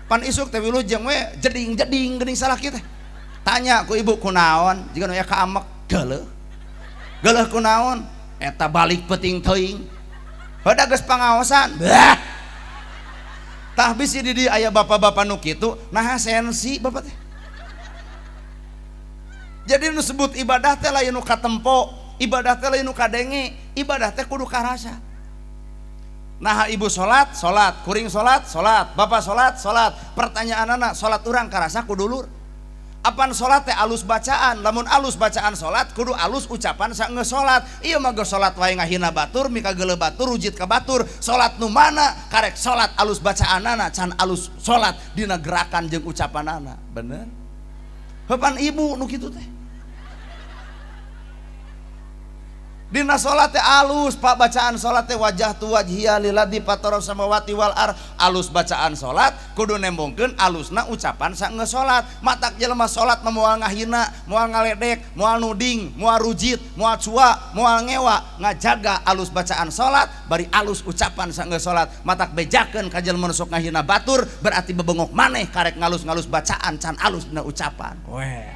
Pan isuk teh wilujeng we jeding-jeding geuning salaki teh. Tanya ku ibu kunaon, jiga nu aya kaamek geuleuh. Geuleuh kunaon? Eta balik peuting teuing. Heuda geus pangaosan. Bah. Tah bisi di dieu aya bapak-bapak nu kitu, naha sensi bapak teh. Jadi nu sebut ibadah teh lain nu katempo, ibadah teh lain nu kadenge, ibadah teh kudu karasa. Naha ibu salat, salat, kuring salat, salat, bapak salat, salat. Pertanyaanana salat urang karasa ku dulur. Apan salat teh alus bacaan, lamun alus bacaan salat kudu alus ucapan saenggeus salat. Ieu mah geus salat wae ngahina batur, mika geuleuh batur, rujit ka batur. Salat nu mana? Karek salat alus bacaanana can alus salat dina gerakan jeung ucapanana. Bener? Heupan ibu nu kitu teh. Dina salat teh alus Pak bacaan salat teh wajah tu wajhiya lilladzi fatara samawati wal ar. Alus bacaan salat kudu nembongkeun alusna ucapan saenggeus salat. Matak jelema salat mah moal ngahina, moal ngaledek, moal nuding, moal rujit, moal cua, moal ngewa, ngajaga alus bacaan salat bari alus ucapan saenggeus salat. Matak bejakeun ka jelema nu sok ngahina batur berarti bebengok maneh karek ngalus-ngalus bacaan can alus dina ucapan. Weh.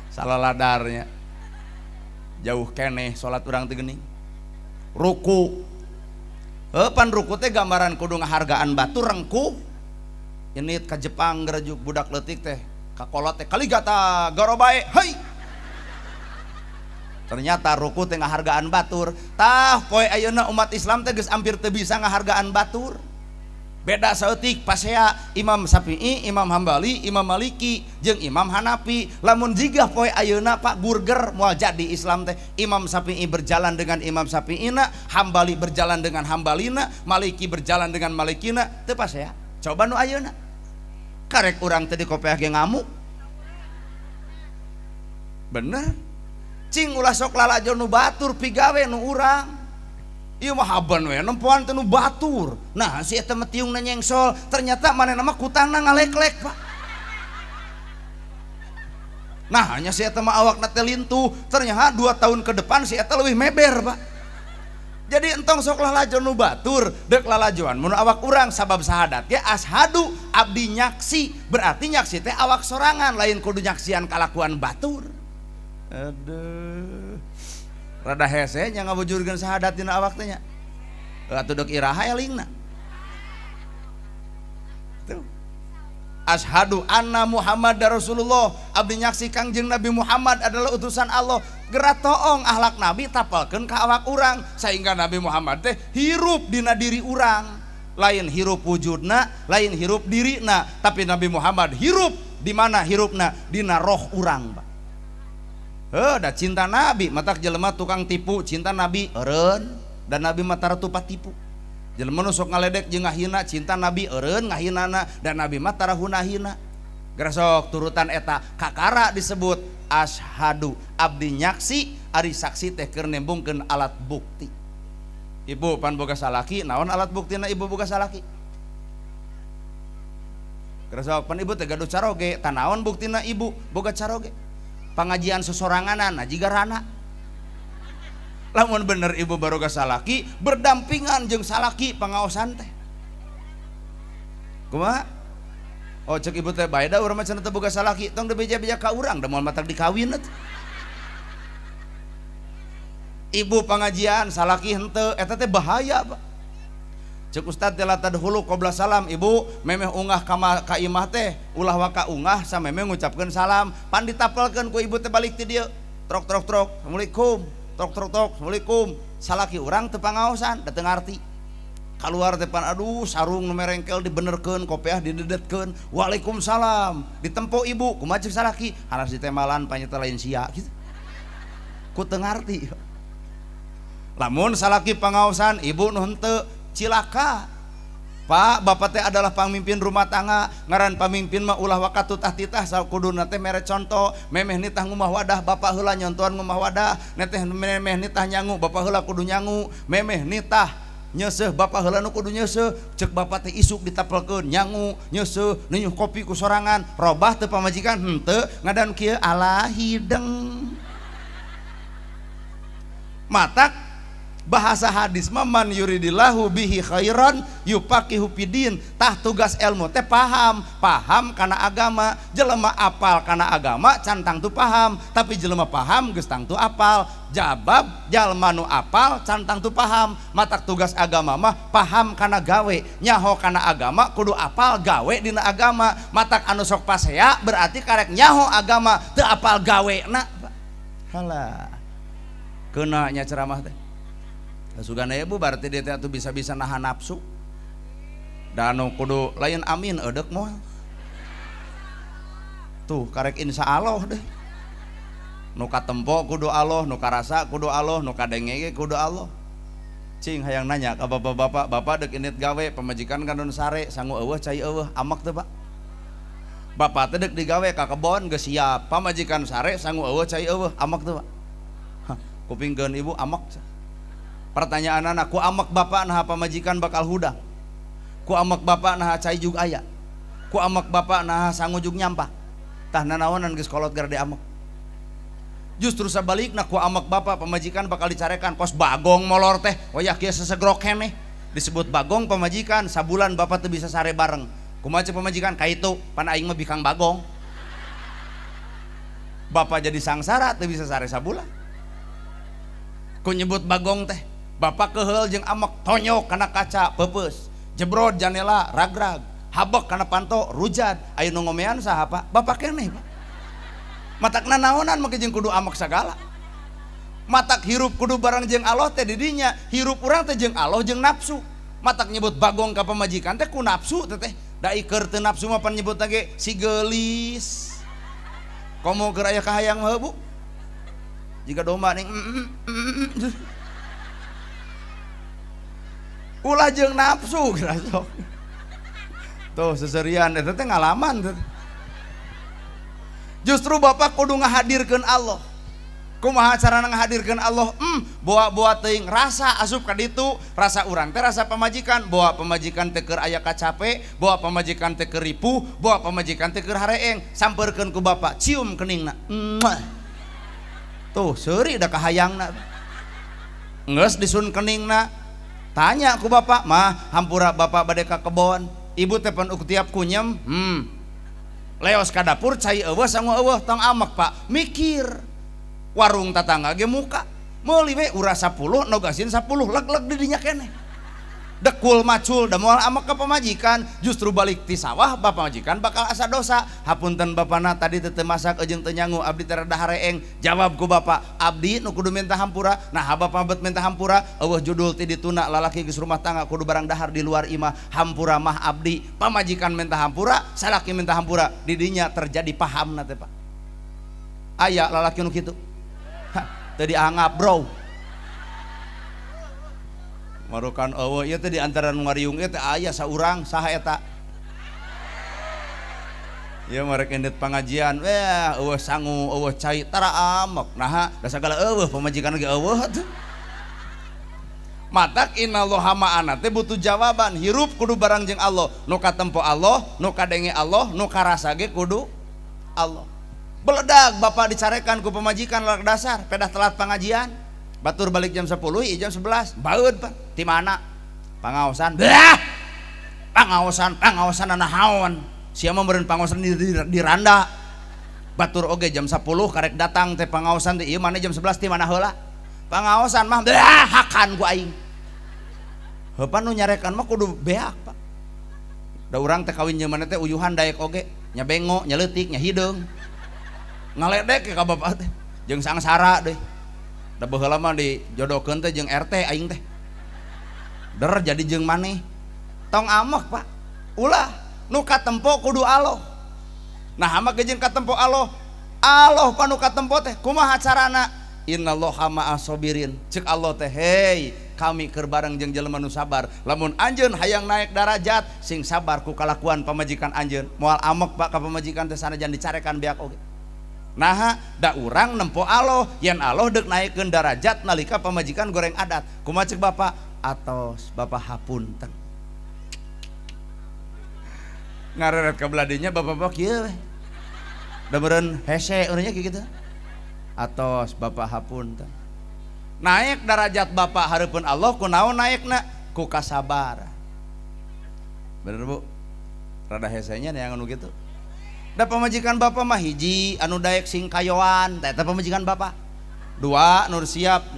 Salah ladarnya. Jauh keneh salat urang teh geuning. Ruku. Pan ruku teh gambaran kudu ngahargaan batur rengkuh. Ini ka Jepang gerejuk budak leutik teh, ka kolot teh kaligata garobae, hei. Ternyata ruku teh ngahargaan batur. Tah poe ayeuna umat Islam teh geus hampir teu bisa ngahargaan batur. Beda saeutik pasea Imam Syafi'i, Imam Hambali, Imam Maliki jeung Imam Hanafi. Lamun jiga poe ayeuna Pak burger moal jadi Islam teh. Imam Syafi'i berjalan dengan Imam Syafi'ina, Hambali berjalan dengan Hambalina, Maliki berjalan dengan Malikina, teu pasea. Coba nu ayeuna. Karek urang teh dikopeah ge ngamuk. Bener? Cing ulah sok lalajo nu batur pigawe nu urang. Ieu mah haban we nempoan teh nu batur. Nah, si eta mah tiungna nyengsol, ternyata manehna mah kutangna ngaleklek, Pak. Nah, hanya si eta mah awakna teh lintuh, ternyata 2 tahun ke depan si eta leuwih meber, Pak. Jadi entong sok lalajo nu batur, deuk lalajoan mun awak urang sabab sahadat ge ashadu abdi nyaksi, berarti nyaksi teh awak sorangan lain kudu nyaksian kalakuan batur. Aduh. Rada hese nya ngabujurkeun sahadat dina awak teh nya. Atuh deuk iraha elingna. Tuh. Ashadu anna Muhammadar Rasulullah, abdi nyaksi Kangjeng Nabi Muhammad adalah utusan Allah. Geura toong akhlak Nabi tapalkeun ka awak urang sehingga Nabi Muhammad teh hirup dina diri urang. Lain hirup wujudna, lain hirup dirina, tapi Nabi Muhammad hirup di mana hirupna? Dina roh urang, Pak. Heuh, da cinta Nabi, matak jelema tukang tipu, cinta Nabi eureun, dan Nabi mah tara tupat tipu. Jelema nu sok ngaledek jeung ngahina, cinta Nabi eureun ngahinana, dan Nabi mah tara hunahina. Geura sok turutan eta kakara disebut ashadu, abdi nyaksi, ari saksi teh keur nembongkeun alat bukti. Ibu pan boga salaki, naon alat buktina ibu boga salaki? Geura pan ibu teh gaduh caroge, tah naon buktina ibu boga caroge? Pangajian sesoranganan jiga rana. Lamun bener ibu baroga salaki, berdampingan jeung salaki pangaosan teh. Kumaha? Oh cek ibu teh bae da urang mah cenah teu boga salaki, tong dibeja-beja ka urang da moal matak dikawin atuh. Ibu pangajian salaki henteu, eta teh bahaya Pak. Cek ustad teh la tadkhulu qabla salam, ibu memeh ungah ka imah teh ulah waka ungah samemeh ngucapkeun salam, pan ditapelkeun ku ibu teh balik ti dieu. Trok trok trok, assalamualaikum. Trok trok trok, assalamualaikum. Salaki urang teu pangaosan, da teu ngarti. Kaluar teh pan aduh sarung nu merengkel dibenerkeun, kopiah didedetkeun. Waalaikumsalam. Ditempo ibu, kumaha cek salaki? Haras ditemalan panyeta lain sia kitu. Ku teu ngarti. Lamun salaki pangaosan ibu nu henteu cilaka. Pak, bapak teh adalah pamimpin rumah tangga, ngaran pamimpin mah ulah wakatu tah titah sakuduna teh mere contoh, memeh nitah ngumah wadah bapak heula nyontohan ngumah wadah, neteh memeh nitah nyangu bapak heula kudu nyangu, memeh nitah nyeuseuh bapak heula nu kudu nyeuseuh, cek bapak teh isuk ditapelkeun nyangu, nyeuseuh, ninyuh kopi ku sorangan, robah teu pamajikan henteu ngadan kieu ala hideng. Matak bahasa hadis mah man yuridillahu bihi khairan yufaqihu fidin. Tah tugas ilmu teh paham, paham kana agama, jelema apal kana agama can tangtu paham, tapi jelema paham geus tangtu apal. Jabab jalma nu apal can tangtu paham. Matak tugas agama mah paham kana gawe, nyaho kana agama kudu apal gawe dina agama. Matak anu sok pasea berarti karek nyaho agama teu apal gawena. Halah keuna nya ceramah teh. Sugana ibu berarti dia teh atuh bisa-bisa nahan nafsu. Dan kudu lain amin edek moal. Tuh karek insya Allah deh. Nu katempo kudu Allah, nu karasa kudu Allah, nu kadenge ge kudu Allah. Cing hayang nanya ka bapak-bapak, bapak dek indit gawe pamajikan kan nu sare sangu eueuh cai eueuh amak teu Pak? Bapak teh dek digawe ka kebon geus siap, pamajikan sare sangu eueuh cai eueuh amak teu Pak? Hah, kupingkeun ibu amak. Pertanyaan anak, ku amak bapak nah pamajikan bakal hudang, ku amak bapak nah cai jug aya, ku amak bapak nah sangu jug nyampah, tah nanaonan geus kolot gara amak. Justru sabalikna ku amak bapak pamajikan bakal dicarekan kos bagong molor teh, wayah kieu sesegrok keneh disebut bagong pamajikan, sabulan bapak teu bisa sare bareng. Kumaha cek pamajikan kaitu, pan aing mah bikang bagong. Bapak jadi sangsara teu bisa sare sabulan. Ku nyebut bagong teh bapak keheul jeung amek tonyok kana kaca peupeus, jebrod janela ragrag, habek kana panto rujad, aya nu ngomean saha Pak? Bapak keneh Pak. Matak nanaonan make jeung kudu amek sagala. Matak hirup kudu bareng jeung Allah teh didinya, hirup urang teh jeung Allah jeung nafsu. Matak nyebut bagong ka pamajikan teh ku nafsu teh teh. Da iker teu nafsu mah pan nyebut ge si geulis. Komo keur aya kahayang mah Bu. Jika domba ning ulah jeung nafsu geura sok. Tuh seserian eta teh ngalaman teh. Justru bapak kudu ngahadirkeun Allah. Kumaha carana ngahadirkeun Allah? Boa-boa teuing rasa asup ka ditu, rasa urang teh rasa pamajikan, boa pamajikan teh keur aya kacape, boa pamajikan teh keur ripuh, boa pamajikan teh keur hareeng, sampeurkeun ku bapak, cium keningna. Tuh seuri da kahayangna. Geus disun keningna. Tanya ku bapak, mah hampura bapak bade ka kebon, ibu teh pan tiap kunyem, leos ka dapur cai eueuh sangu eueuh tong amek Pak, mikir. Warung tatangga ge muka, meuli we urah 10 nogasin 10 leg-leg di dinya keneh. Dekul macul da moal amek ka pamajikan, justru balik ti sawah bapak majikan bakal asa dosa. Hapunten bapana tadi teu masak jeung teu nyangu abdi teh rada hareeng. Jawab ku bapak, abdi nu kudu minta hampura. Nah bapak bet minta hampura, eueuh judul ti dituna lalaki geus rumah tangga kudu barang dahar di luar imah. Hampura mah abdi, pamajikan minta hampura, salaki minta hampura. Di dinya terjadi pahamna teh Pak. Aya lalaki nu kitu. Hah, teu dianggap bro. Marukan eueuh ieu teh di antara nu ngariung ieu teh aya saurang saha eta. Ieu marek indit pangajian, weh eueuh sangu, eueuh cai tara amek. Naha da sagala eueuh pamajikan ge eueuh atuh. Matak innallaha ma'ana teh butuh jawaban. Hirup kudu barang jeung Allah, nu katempo Allah, nu kadenge Allah, nu karasa ge kudu Allah. Beledag bapak dicarekan ku pamajikan lalak dasar, pedah telat pengajian. Batur balik jam 10, ieu jam 11. Baeud Pak, ti mana? Pangaosan. Bah! Pangaosan, pangaosan naon? Sia mah meureun pangaosan di randa. Batur oge jam 10 karek datang teh pangaosan teh ieu mana jam 11 ti mana heula? Pangaosan mah dah hakan ku aing. Heupan nu nyarekan mah kudu beak Pak. Da urang teh kawin jeung maneh teh uyuhan daek oge, nya bengo, nya leutik, nya hideung. Ngaledek ka bapak teh jeung sangsara deui. Da baheula mah dijodohkeun teh jeung RT aing teh. Der jadi jeung maneh. Tong amek Pak. Ulah nu katempo kudu Allah. Nah hama ge jeung katempo Allah. Allah pa nu katempo teh kumaha carana? Innallaha ma'as sabirin. Cek Allah teh, hei, kami keur bareng jeung jelema nu sabar. Lamun anjeun hayang naik darajat, sing sabar ku kalakuan pamajikan anjeun. Moal amek Pak ka pamajikan teh sanajan dicarekan beak oge. Naha da urang nempo Allah, yen Allah deuk naikeun darajat nalika pamajikan goreng adat. Kumaha cek bapak? Atos bapak hapunten. Ngareret ka beladinya bapak-bapak kieu we. Da meureun hese urangnya kieu gitu. Atos bapak hapunten. Naik darajat bapak hareupeun Allah kunaon naikna? Ku kasabar. Bener Bu? Rada hesenya yang anu kitu. Da pamajikan bapak mah hiji anu daek sing kayoan, teh eta pamajikan bapak. Dua nu siap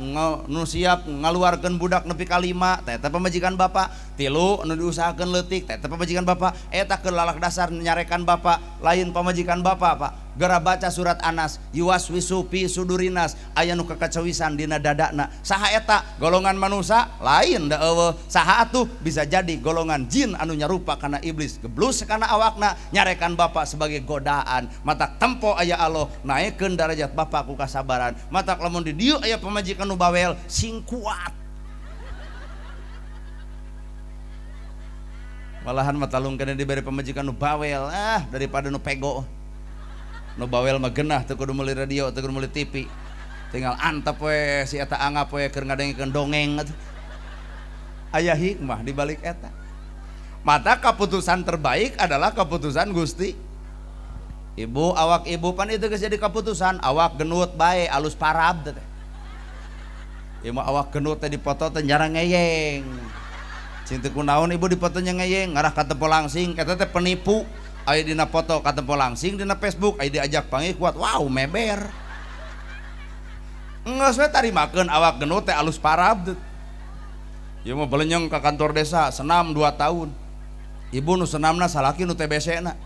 nu siap ngaluarkeun budak nepi ka 5, teh eta pamajikan bapak. Tilu nu diusahakeun leutik, teh eta pamajikan bapak. Eta keur lalak dasar nyarekan bapak, lain pamajikan bapak Pak. Gera baca surat Anas, yuwaswisu fi sudurinas, aya nu kakacawisan dina dadana. Saha eta? Golongan manusia lain da eueuh. Saha atuh? Bisa jadi golongan jin anu nyarupa kana iblis, geblus kana awakna nyarekan bapak sebagai godaan. Matak tempo aya Allah naekkeun darajat bapak ku kasabaran. Matak lamun di dieu aya pamajikan nu bawel sing kuat. Malahan mah talung kana dibere pamajikan nu bawel daripada nu pego. Nu bawel mah genah teu kudu meuli radio, teu kudu meuli TV. Tinggal antep we si eta anggap we keur ngadengkeun dongeng atuh. Aya hikmah di balik eta. Mata keputusan terbaik adalah keputusan Gusti. Ibu awak ibu pan itu geus jadi keputusan, awak genut bae alus parab teh. Ieu mah awak genut teh dipoto teh jarang ngeyeng. Cing teu kunaon ibu dipotonya ngeyeng, ngarah ka tempo langsing eta teh penipu. Aya dina foto ka tempo langsing dina Facebook, aya diajak panggih kuat, wow meber. Geus we tarimakeun awak genut teh alus parab teh. Ieu mah belenyeng ka kantor desa senam 2 tahun. Ibu nu senamna salaki nu TBC-na.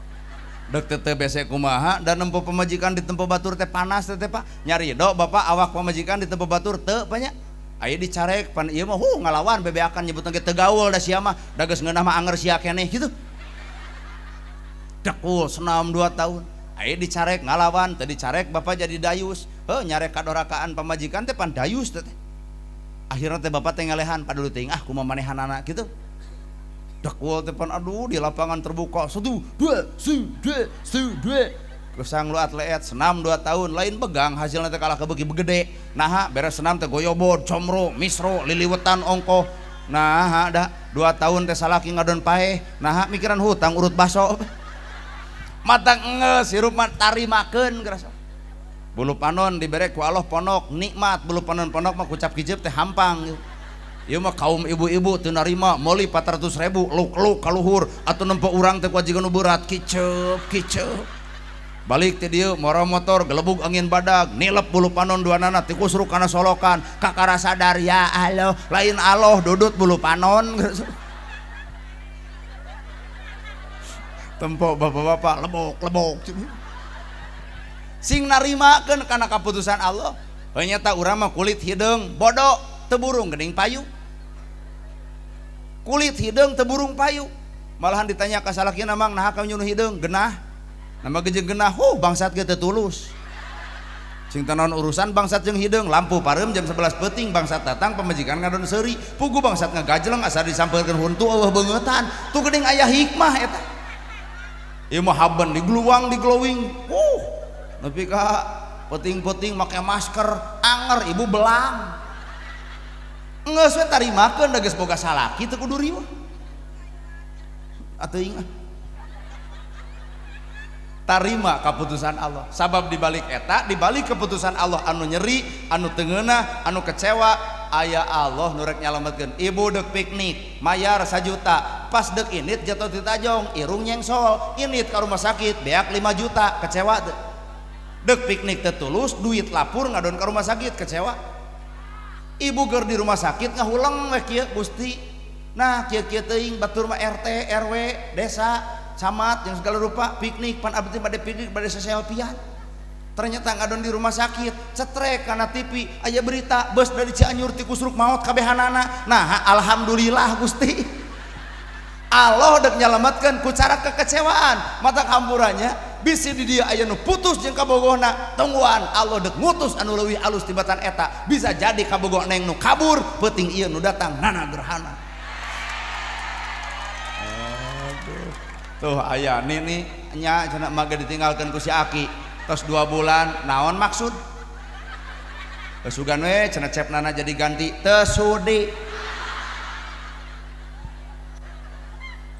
Dek teh TBC kumaha dan nempo pamajikan di tempo batur teh panas teh Pak. Nyarido bapak awak pamajikan di tempo batur teu banyak. Aya dicarek pan ieu mah ngalawan bebeakan nyebutna ge teu gaul da sia mah, da geus ngeunah mah anger sia keneh gitu. Dekul senam 2 tahun. Aya dicarek ngalawan, teu dicarek bapak jadi dayus. Heuh nyarek kadorakaan pamajikan teh pan dayus teh. Akhirna teh bapak teh ngalehan padulu teuing ah kumaha manehanana gitu. Dekul teh pan aduh di lapangan terbuka 1 2 1 2 1 2. Kesang lu atlet senam 2 tahun lain begang hasilna teh kalah kebeuki begede. Naha beres senam teh goyobod, comro, misro, liliwetan ongkoh. Naha da 2 tahun teh salaki ngadon paeh. Naha mikiran hutang urut baso. Mata ngeus hirup mah tarimakeun gerasa. Bulu panon dibere ku Allah ponok nikmat, bulu panon ponok mah kucap kijep teh hampang. Ieu mah kaum ibu-ibu teu narima meuli 400.000 luk-luk ka luhur atuh nempo urang teh kuajigan nu berat kiceup kiceup. Balik ti dieu moro motor gelebug angin badag nilep bulu panon duanana tikusruk kana solokan kakara sadar ya Allah lain Allah dudut bulu panon. Tempo bapak-bapak lebok-lebok sing narimakeun kana kaputusan Allah. Hanya urang mah kulit hideung bodoh teu burung geuning payu. Kulit hideung teu burung payu. Malahan ditanya ka salakina mang naha ka nyunuh hideung genah. Nama ge jeung genah bangsat ge teu tulus. Sing teu urusan bangsat jeung hideung lampu pareum jam 11 peuting bangsat datang pamajikan ngadon seuri pugu bangsat ngagajleng asa disampeurkeun huntu eueuh beungeutan. Tuh geuning aya hikmah eta. Ieu mah haben digluang diglowing. Nepi ka peuting-peuting make masker anger ibu belang. Geus we tarimakeun da geus boga salaki teu kudu riweuh. Atuh ingat. Tarima keputusan Allah. Sabab dibalik eta, dibalik keputusan Allah anu nyeri, anu tengeunah, anu kecewa, aya Allah nu rek nyalametkeun. Ibu deuk piknik, mayar 1 juta, pas deuk init jatuh ti tajong, irung nyengsol, init ka rumah sakit, beak 5 juta, kecewa teu? Deuk piknik teu tulus, duit lapur ngadon ka rumah sakit, kecewa. Ibu ger di rumah sakit ngahuleng we kieu Gusti. Nah, kieu-kieu teuing batur mah RT, RW, desa, camat yang segala rupa piknik pan abdi bade piknik bade seselfian. Ternyata ngadon di rumah sakit, cetrek kana TV, aya berita bus dari Cianjur ti Kusruk maot kabehanana. Nah, alhamdulillah Gusti. Allah dek nyalametkeun ku cara kekecewaan. Mata hampurannya bisi di dia aya nu putus jeung kabogohna, tungguan Allah dek ngutus anu leuwih alus tibatan eta. Bisa jadi kabogoh neng nu kabur, peuting ieu nu datang nana gerhana. Aduh. Tuh aya nini nya cenah mah ditinggalkeun ku si aki. Tos 2 bulan naon maksud? Sugan we cenah cepnana jadi ganti teu sudi.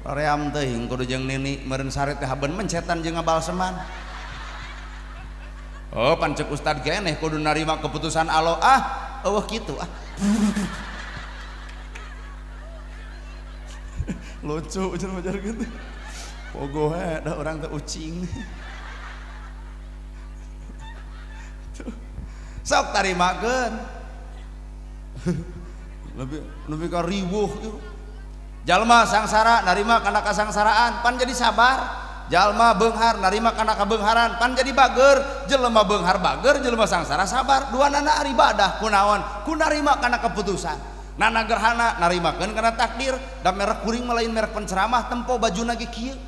Ream teuing kudu jeung nini meureun sare teh haben mencetan jeung ngabalseman. Oh pan ceuk ustad geneh kudu narima keputusan Allah. Ah eueuh kitu ah. Lucu cenah majar kitu. Pogoh we da urang teh ucing. Sok tarimakeun. Lebih ka riweuh ieu. Jalma sangsara narima kana kasangsaraan pan jadi sabar. Jalma beunghar narima kana kabeungharan pan jadi bager. Jelema beunghar bager, jelema sangsara sabar. Dua nana ari ibadah kunaon? Ku narima kana keputusan. Nana gerhana narimakeun kana takdir. Da merek kuring mah lain merek penceramah tempo bajuna ge kieu.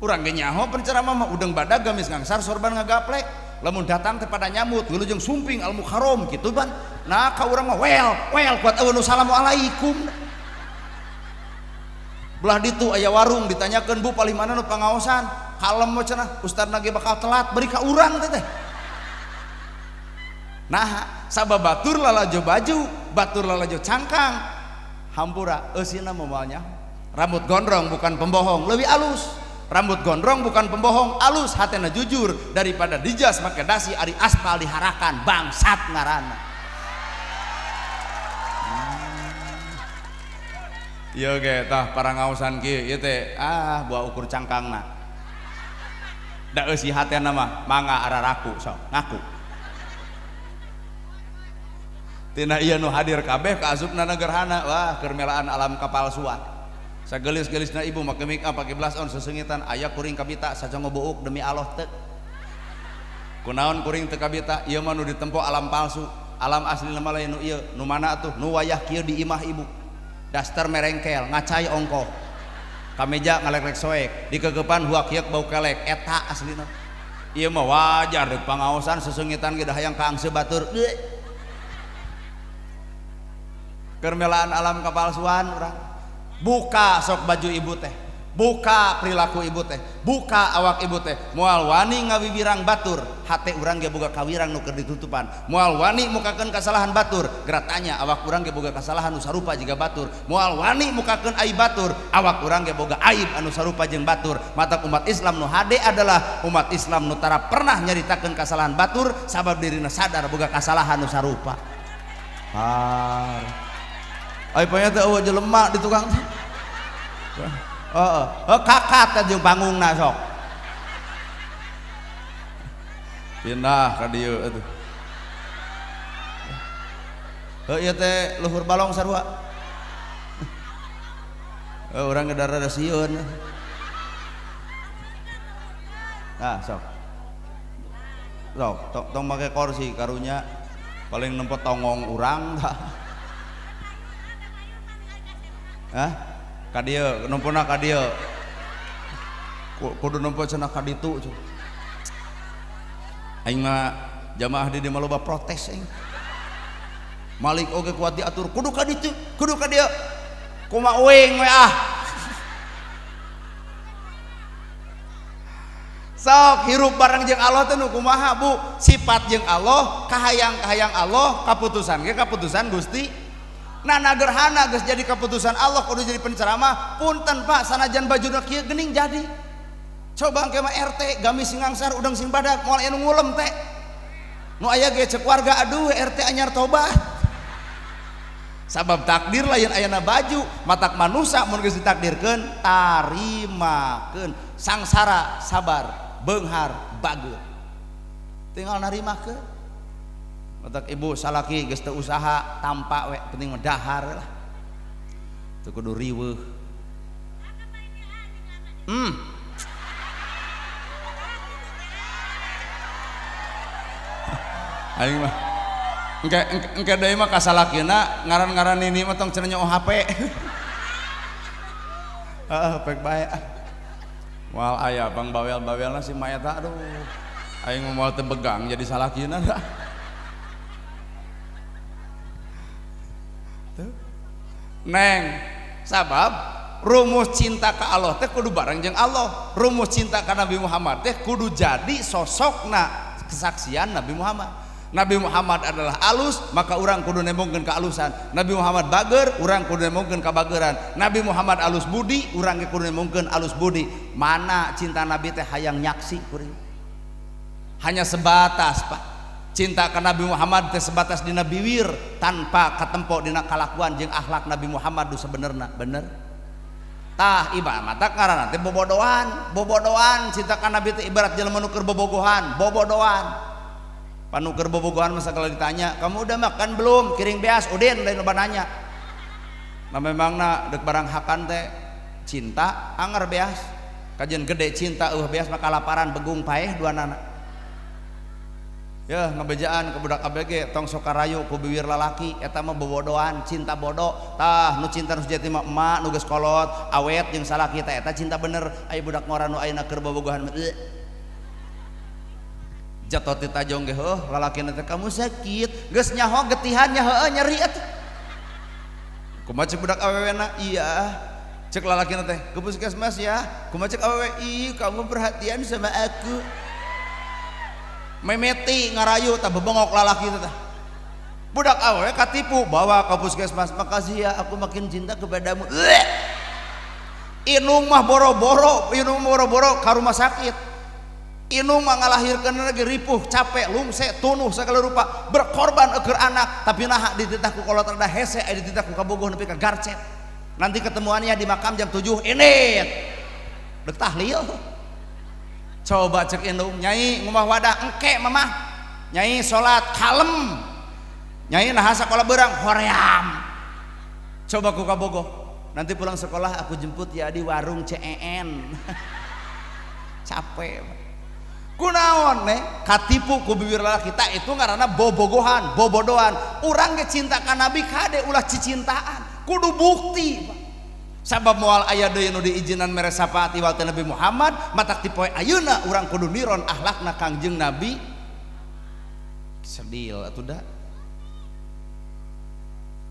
Urang ge nyaho penceramah mah udeng badag gamis ngangsar sorban ngagaplek. Lamun datang teh pada nyamut wilujeng sumping al mukarrom kitu ban. Nah ka urang mah wel kuat eueuh nu salamualaikum. Belah ditu aya warung ditanyakeun bu palih mana nu pangaosan kalem we cenah ustadna ge bakal telat beri ka urang teh teh. Nah sabab batur lalajo baju batur lalajo cangkang hampura eusina moal nya. Rambut gondrong bukan pembohong leuwih alus. Rambut gondrong bukan pembohong alus hatena jujur daripada dijas make dasi ari aspal diharakan bangsat ngaranna. Ieu ge tah parangaosan kieu ieu teh ah buah ukur cangkangna. Da eusi hatena mah mangga araraku sok ngaku. Tina ieu nu hadir kabeh kaasupna gerhana wah keur melaan alam kapalsuan. Sagelis-gelisna ibu make make up pake blush on sesengitan aya kuring kabita sacongo buuk demi Allah teu. Kunaon kuring teu kabita ieu mah nu ditempo alam palsu, alam asli mah lain nu ieu, nu mana atuh nu wayah kieu di imah ibu. Daster merengkel ngacai ongkoh kameja ngalek-lek soek dikegepan huak hiek bau kelek eta aslina. Ieu mah wajar deuk pangaosan sesengitan ge da hayang kaangse batur. Keur melaan alam kapalsuan urang. Buka sok baju ibu teh, buka perilaku ibu teh, buka awak ibu teh. Moal wani ngawibirang batur, hate urang ge boga kawirang nu keur ditutupan. Moal wani mukakeun kasalahan batur, geratanya awak urang ge boga kasalahan nu sarupa jiga batur. Moal wani mukakeun aib batur, awak urang ge boga aib anu sarupa jeung batur. Matak umat Islam nu hade adalah umat Islam nu tara pernah nyaritakeun kasalahan batur sabab dirina sadar boga kasalahan nu sarupa. Har. Ai panya teh eueuh jelema di tukang teh. Heeh, kakat teh jeung banggungna sok. Pindah ka dieu atuh. Heuh ieu teh luhur balong sarua. Heuh urang ge rada sieun. Nah, sok. Sok, tong make kursi karunya paling nempo tongong urang tah. Hah? Ka dieu, nempona ka dieu. Kudu nempo cenah ka ditu. Aing mah jamaah di dieu mah loba protes aing. Malik oge kuat diatur, kudu ka ditu, kudu ka dieu. Kumaha uing we ah. Sok hirup bareng jeung Allah teh nu kumaha Bu? Sifat jeung Allah, kahayang-kahayang Allah, kaputusan ge kaputusan Gusti. Nah gerhana geus jadi keputusan Allah kudu jadi penceramah, punten Pak sanajan bajuna kieu geuning jadi. Coba engke mah RT gamis sing ngangsar udang sing badak moal anu ngulem teh. Nu aya ge cek warga aduh RT anyar tobat. Sabab takdir lain ayana baju, matak manusa mun geus ditakdirkeun tarimakeun. Sangsara sabar, beunghar bageut. Tinggal narimakeun. Matak ibu salaki geus teu usaha tampa we penting mah dahar lah. Teu kudu riweuh. Aing mah engke deui mah ka salakina ngaran-ngaran nini mah tong cenah nyo HP. Heeh, pek bae. Moal aya bang bawel-bawelna si ma eta aduh. Aing moal teu begang jadi salakina dah. Tuh. Neng, sabab rumus cinta ka Allah teh kudu bareng jeung Allah. Rumus cinta ka Nabi Muhammad teh kudu jadi sosokna kesaksian Nabi Muhammad. Nabi Muhammad adalah alus, maka urang kudu nembongkeun kealusan. Nabi Muhammad bager, urang kudu nembongkeun kabageran. Nabi Muhammad alus budi, urang ge kudu nembongkeun alus budi. Mana cinta Nabi teh hayang nyaksi kuring. Hanya sebatas Pak. Cinta ka Nabi Muhammad teh sebatas dina biwir tanpa katempo dina kalakuan jeung akhlak Nabi Muhammad nu sebenerna, bener? Tah iba mata ngaranna teh bobodoan, bobodoan cinta ka Nabi teh ibarat jelema nu keur bobogohan, bobodoan. Panuker bobogohan masa kalau ditanya, kamu udah makan belum? Kiring beas, udin lain loba nanya. Nah memangna dek barang hakan teh cinta anger beas. Kajian gede cinta eueuh beas maka kalaparan begung paeh dua nana. Yeuh ngebejaan ke budak ABG tong sok karayu ku biwir lalaki eta mah bobodoan, cinta bodoh. Tah nu cinta nu sejati mah emak nu geus kolot, awet jeung salaki teh eta cinta bener. Aya budak ngora nu ayeuna keur bobogohan. Jatuh ti tajong ge heuh lalakina teh kamu sakit geus nyaho getihan nya heueuh nyeri atuh kumaha cek budak awewena iya cek lalakina teh ke puskesmas ya kumaha cek awewe ih kamu perhatian sama aku memeti ngarayu tah bebongok lalaki teh budak awewe katipu bawa ke puskesmas makasih ya aku makin cinta kepadamu. Inung mah boro-boro inung boro-boro ka rumah sakit. Inung mah ngalahirkeun lagi ripuh, capek, lungse, tunuh segala rupa, berkorban eukeur anak, tapi naha dititah ku kolot rada hese, aya dititah ku kabogoh nepi ka garcet. Nanti ketemuannya di makam jam 7 ini. Dek tahlil. Coba cek indung, nyai ngumah wadah engke mamah. Nyai salat kalem. Nyai naha sakola beurang hoream. Coba ku kabogoh. Nanti pulang sekolah aku jemput ya di warung CEN. Capek. Kunaon nih katipu ku bibir lalaki kita itu ngaranna bobogohan, bobodoan. Urang ge cinta ka Nabi kade ulah cicintaan, kudu bukti. Sabab moal aya deui nu diizinan mere syafaat iwal teh Nabi Muhammad, matak ti poe ayeuna urang kudu niron akhlakna Kangjeng Nabi. Sedil atuh da.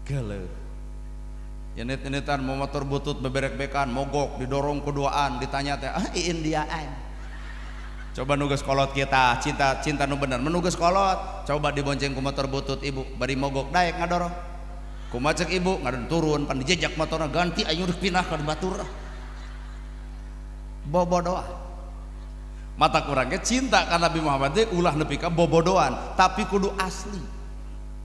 Geuleuh. Yenit-yenitan mau motor butut beberek-bekan, mogok didorong kuduaan, ditanya teh ah Indiaan. Coba nugas kolot kita, cinta cinta nu bener menugas kolot. Coba dibonceng ku motor butut ibu, bari mogok daek ngadorong. Kumaha cek ibu ngadon turun, pan dijejak motorna ganti ayo rek pindah ka batur. Bobodoan. Mata kurangnya cinta ka Nabi Muhammad teh ulah nepi ka bobodoan, tapi kudu asli.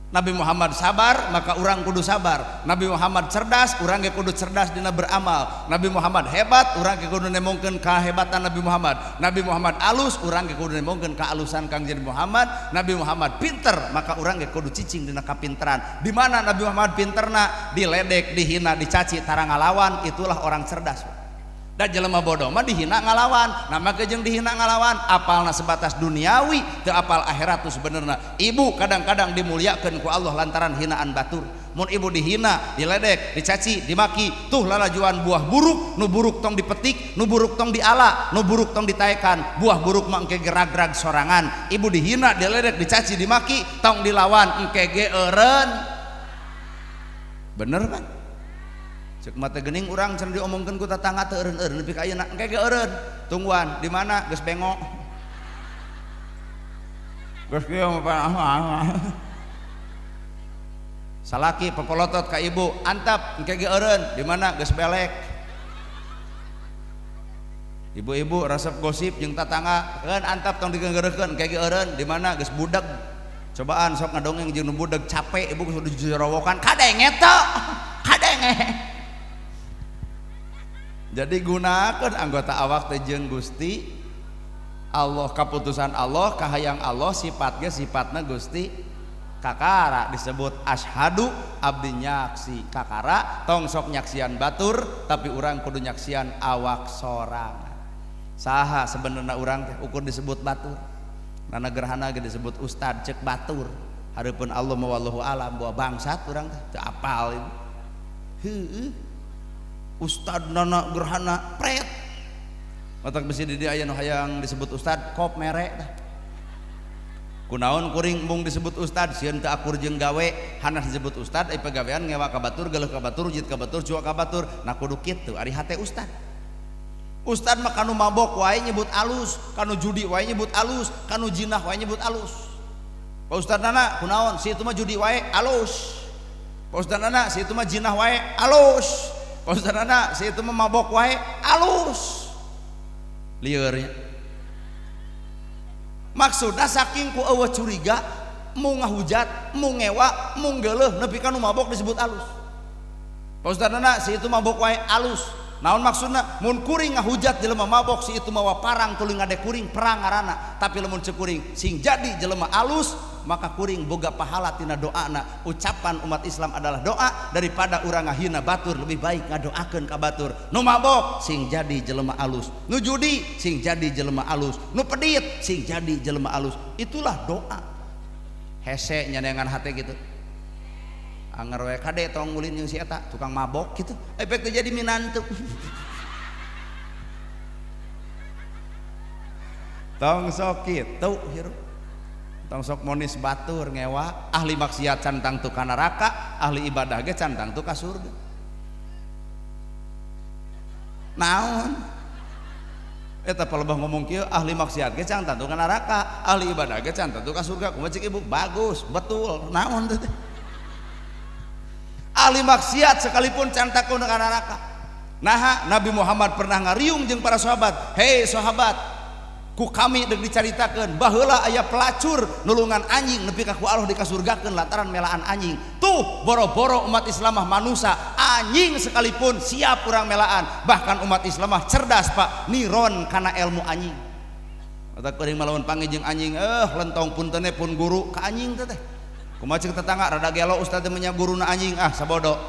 Nabi Muhammad sabar, maka urang kudu sabar. Nabi Muhammad cerdas, urang ge kudu cerdas dina beramal. Nabi Muhammad hebat, urang ge kudu nembongkeun kahebatan Nabi Muhammad. Nabi Muhammad alus, urang ge kudu nembongkeun kaalusan Kangjeng Muhammad. Nabi Muhammad pinter, maka urang ge kudu cicing dina kapinteran. Di mana Nabi Muhammad pinterna? Diledek, dihina, dicaci, tara ngalawan, itulah orang cerdas. Da jelema bodoh mah dihina ngalawan, nah maka jeung dihina ngalawan, apalna sebatas duniawi, teu apal akhirat tu sebenarna. Ibu kadang-kadang dimuliakeun ku Allah lantaran hinaan batur. Mun ibu dihina, diledek, dicaci, dimaki, tuh lalajuan buah buruk, nu buruk tong dipetik, nu buruk tong diala, nu buruk tong ditaekan, buah buruk mah engke gerag-gerag sorangan. Ibu dihina, diledek, dicaci, dimaki, tong dilawan, engke ge eureun. Bener kan? Cek mata gening urang cenah diomongkeun ku tatangga teu eureun-eureun nepi ka ayeuna engke ge eureun. Tungguan di mana geus bengok. Geus kieu mah. Salaki pepolotot ka ibu, antap engke ge eureun, di mana geus belek. Ibu-ibu resep gosip jeung tatangga, keun antap tong digeunggeureuhkeun, engke ge eureun, di mana geus budeg. Cobaan sok ngadongeng jeung nu budeg capek ibu geus dijorowokan, kadenge teu? Kadenge. Jadi gunakeun anggota awak teh jeung Gusti Allah, kaputusan Allah, kahayang Allah, sifat ge sifatna Gusti kakara disebut asyhadu abdi nyaksi kakara tong sok nyaksian batur tapi urang kudu nyaksian awak sorangan. Saha sebenarnya urang teh ukur disebut batur. Nana gerhana ge disebut ustad cek batur. Hareupeun Allah mah wallahu alam bawa bangsat urang teh teu apal ibu. Heueuh. Ustad nana gerhana pret. Matak bisi di dieu aya nu hayang disebut ustad kop mere tah. Kunaon kuring embung disebut ustad sieun teu akur jeung gawe hanas disebut ustad ai pagawean ngewa ka batur geuleuh ka batur jit ka batur cuak ka batur nah kudu kitu ari hate ustad. Ustad mah kanu mabok wae nyebut alus, kanu judi wae nyebut alus, kanu jinah wae nyebut alus. Pak Ustad nana kunaon si itu mah judi wae alus. Pak Ustad nana si itu mah jinah wae alus. Pak Ustad nana si itu mah mabok wae alus. Lieur nya. Maksudna saking ku eueuh curiga, mu ngahujat, mu ngewa, mu geuleuh nepi ka nu mabok disebut alus. Pak Ustad nana si itu mabok wae alus. Naon maksudna? Mun kuring ngahujat jelema mabok si itu mawa parang tuluy ngade kuring perang ngaranna. Tapi lamun ceuk kuring sing jadi jelema alus maka kuring boga pahala tina doana. Ucapan umat Islam adalah doa daripada urang ngahina batur lebih baik ngadoakeun ka batur. Nu mabok sing jadi jelema alus, nu judi sing jadi jelema alus, nu pedit sing jadi jelema alus. Itulah doa. Hese nyanengan hate gitu. Anger we kade tong ulin jeung si eta tukang mabok gitu. Efek teh jadi minantu. Tong sok kitu hirup. Tong sok monis batur ngewa, ahli maksiat can tangtu ka neraka, ahli ibadah ge can tangtu ka surga. Naon? Eta palebah ngomong kieu ahli maksiat ge can tangtu ka neraka, ahli ibadah ge can tangtu ka surga. Kumaha cek ibu? Bagus, betul. Naon teh? Ahli maksiat sekalipun can tangtu ka neraka. Naha Nabi Muhammad pernah ngariung jeung para sahabat, "Hei sahabat, ku kami deuk dicaritakeun baheula aya pelacur nulungan anjing nepi ka ku Allah dikasurgakeun lantaran melaan anjing." Tuh boro-boro umat Islam mah manusa, anjing sekalipun siap urang melaan. Bahkan umat Islam mah cerdas Pak, niron kana ilmu anjing. Mata kuring mah lamun panggih jeung anjing, lentong puntene pun guru ka anjing teh teh. Kumaha ceuk tetangga rada gelo ustaz teh nya guruna anjing, ah sabodo.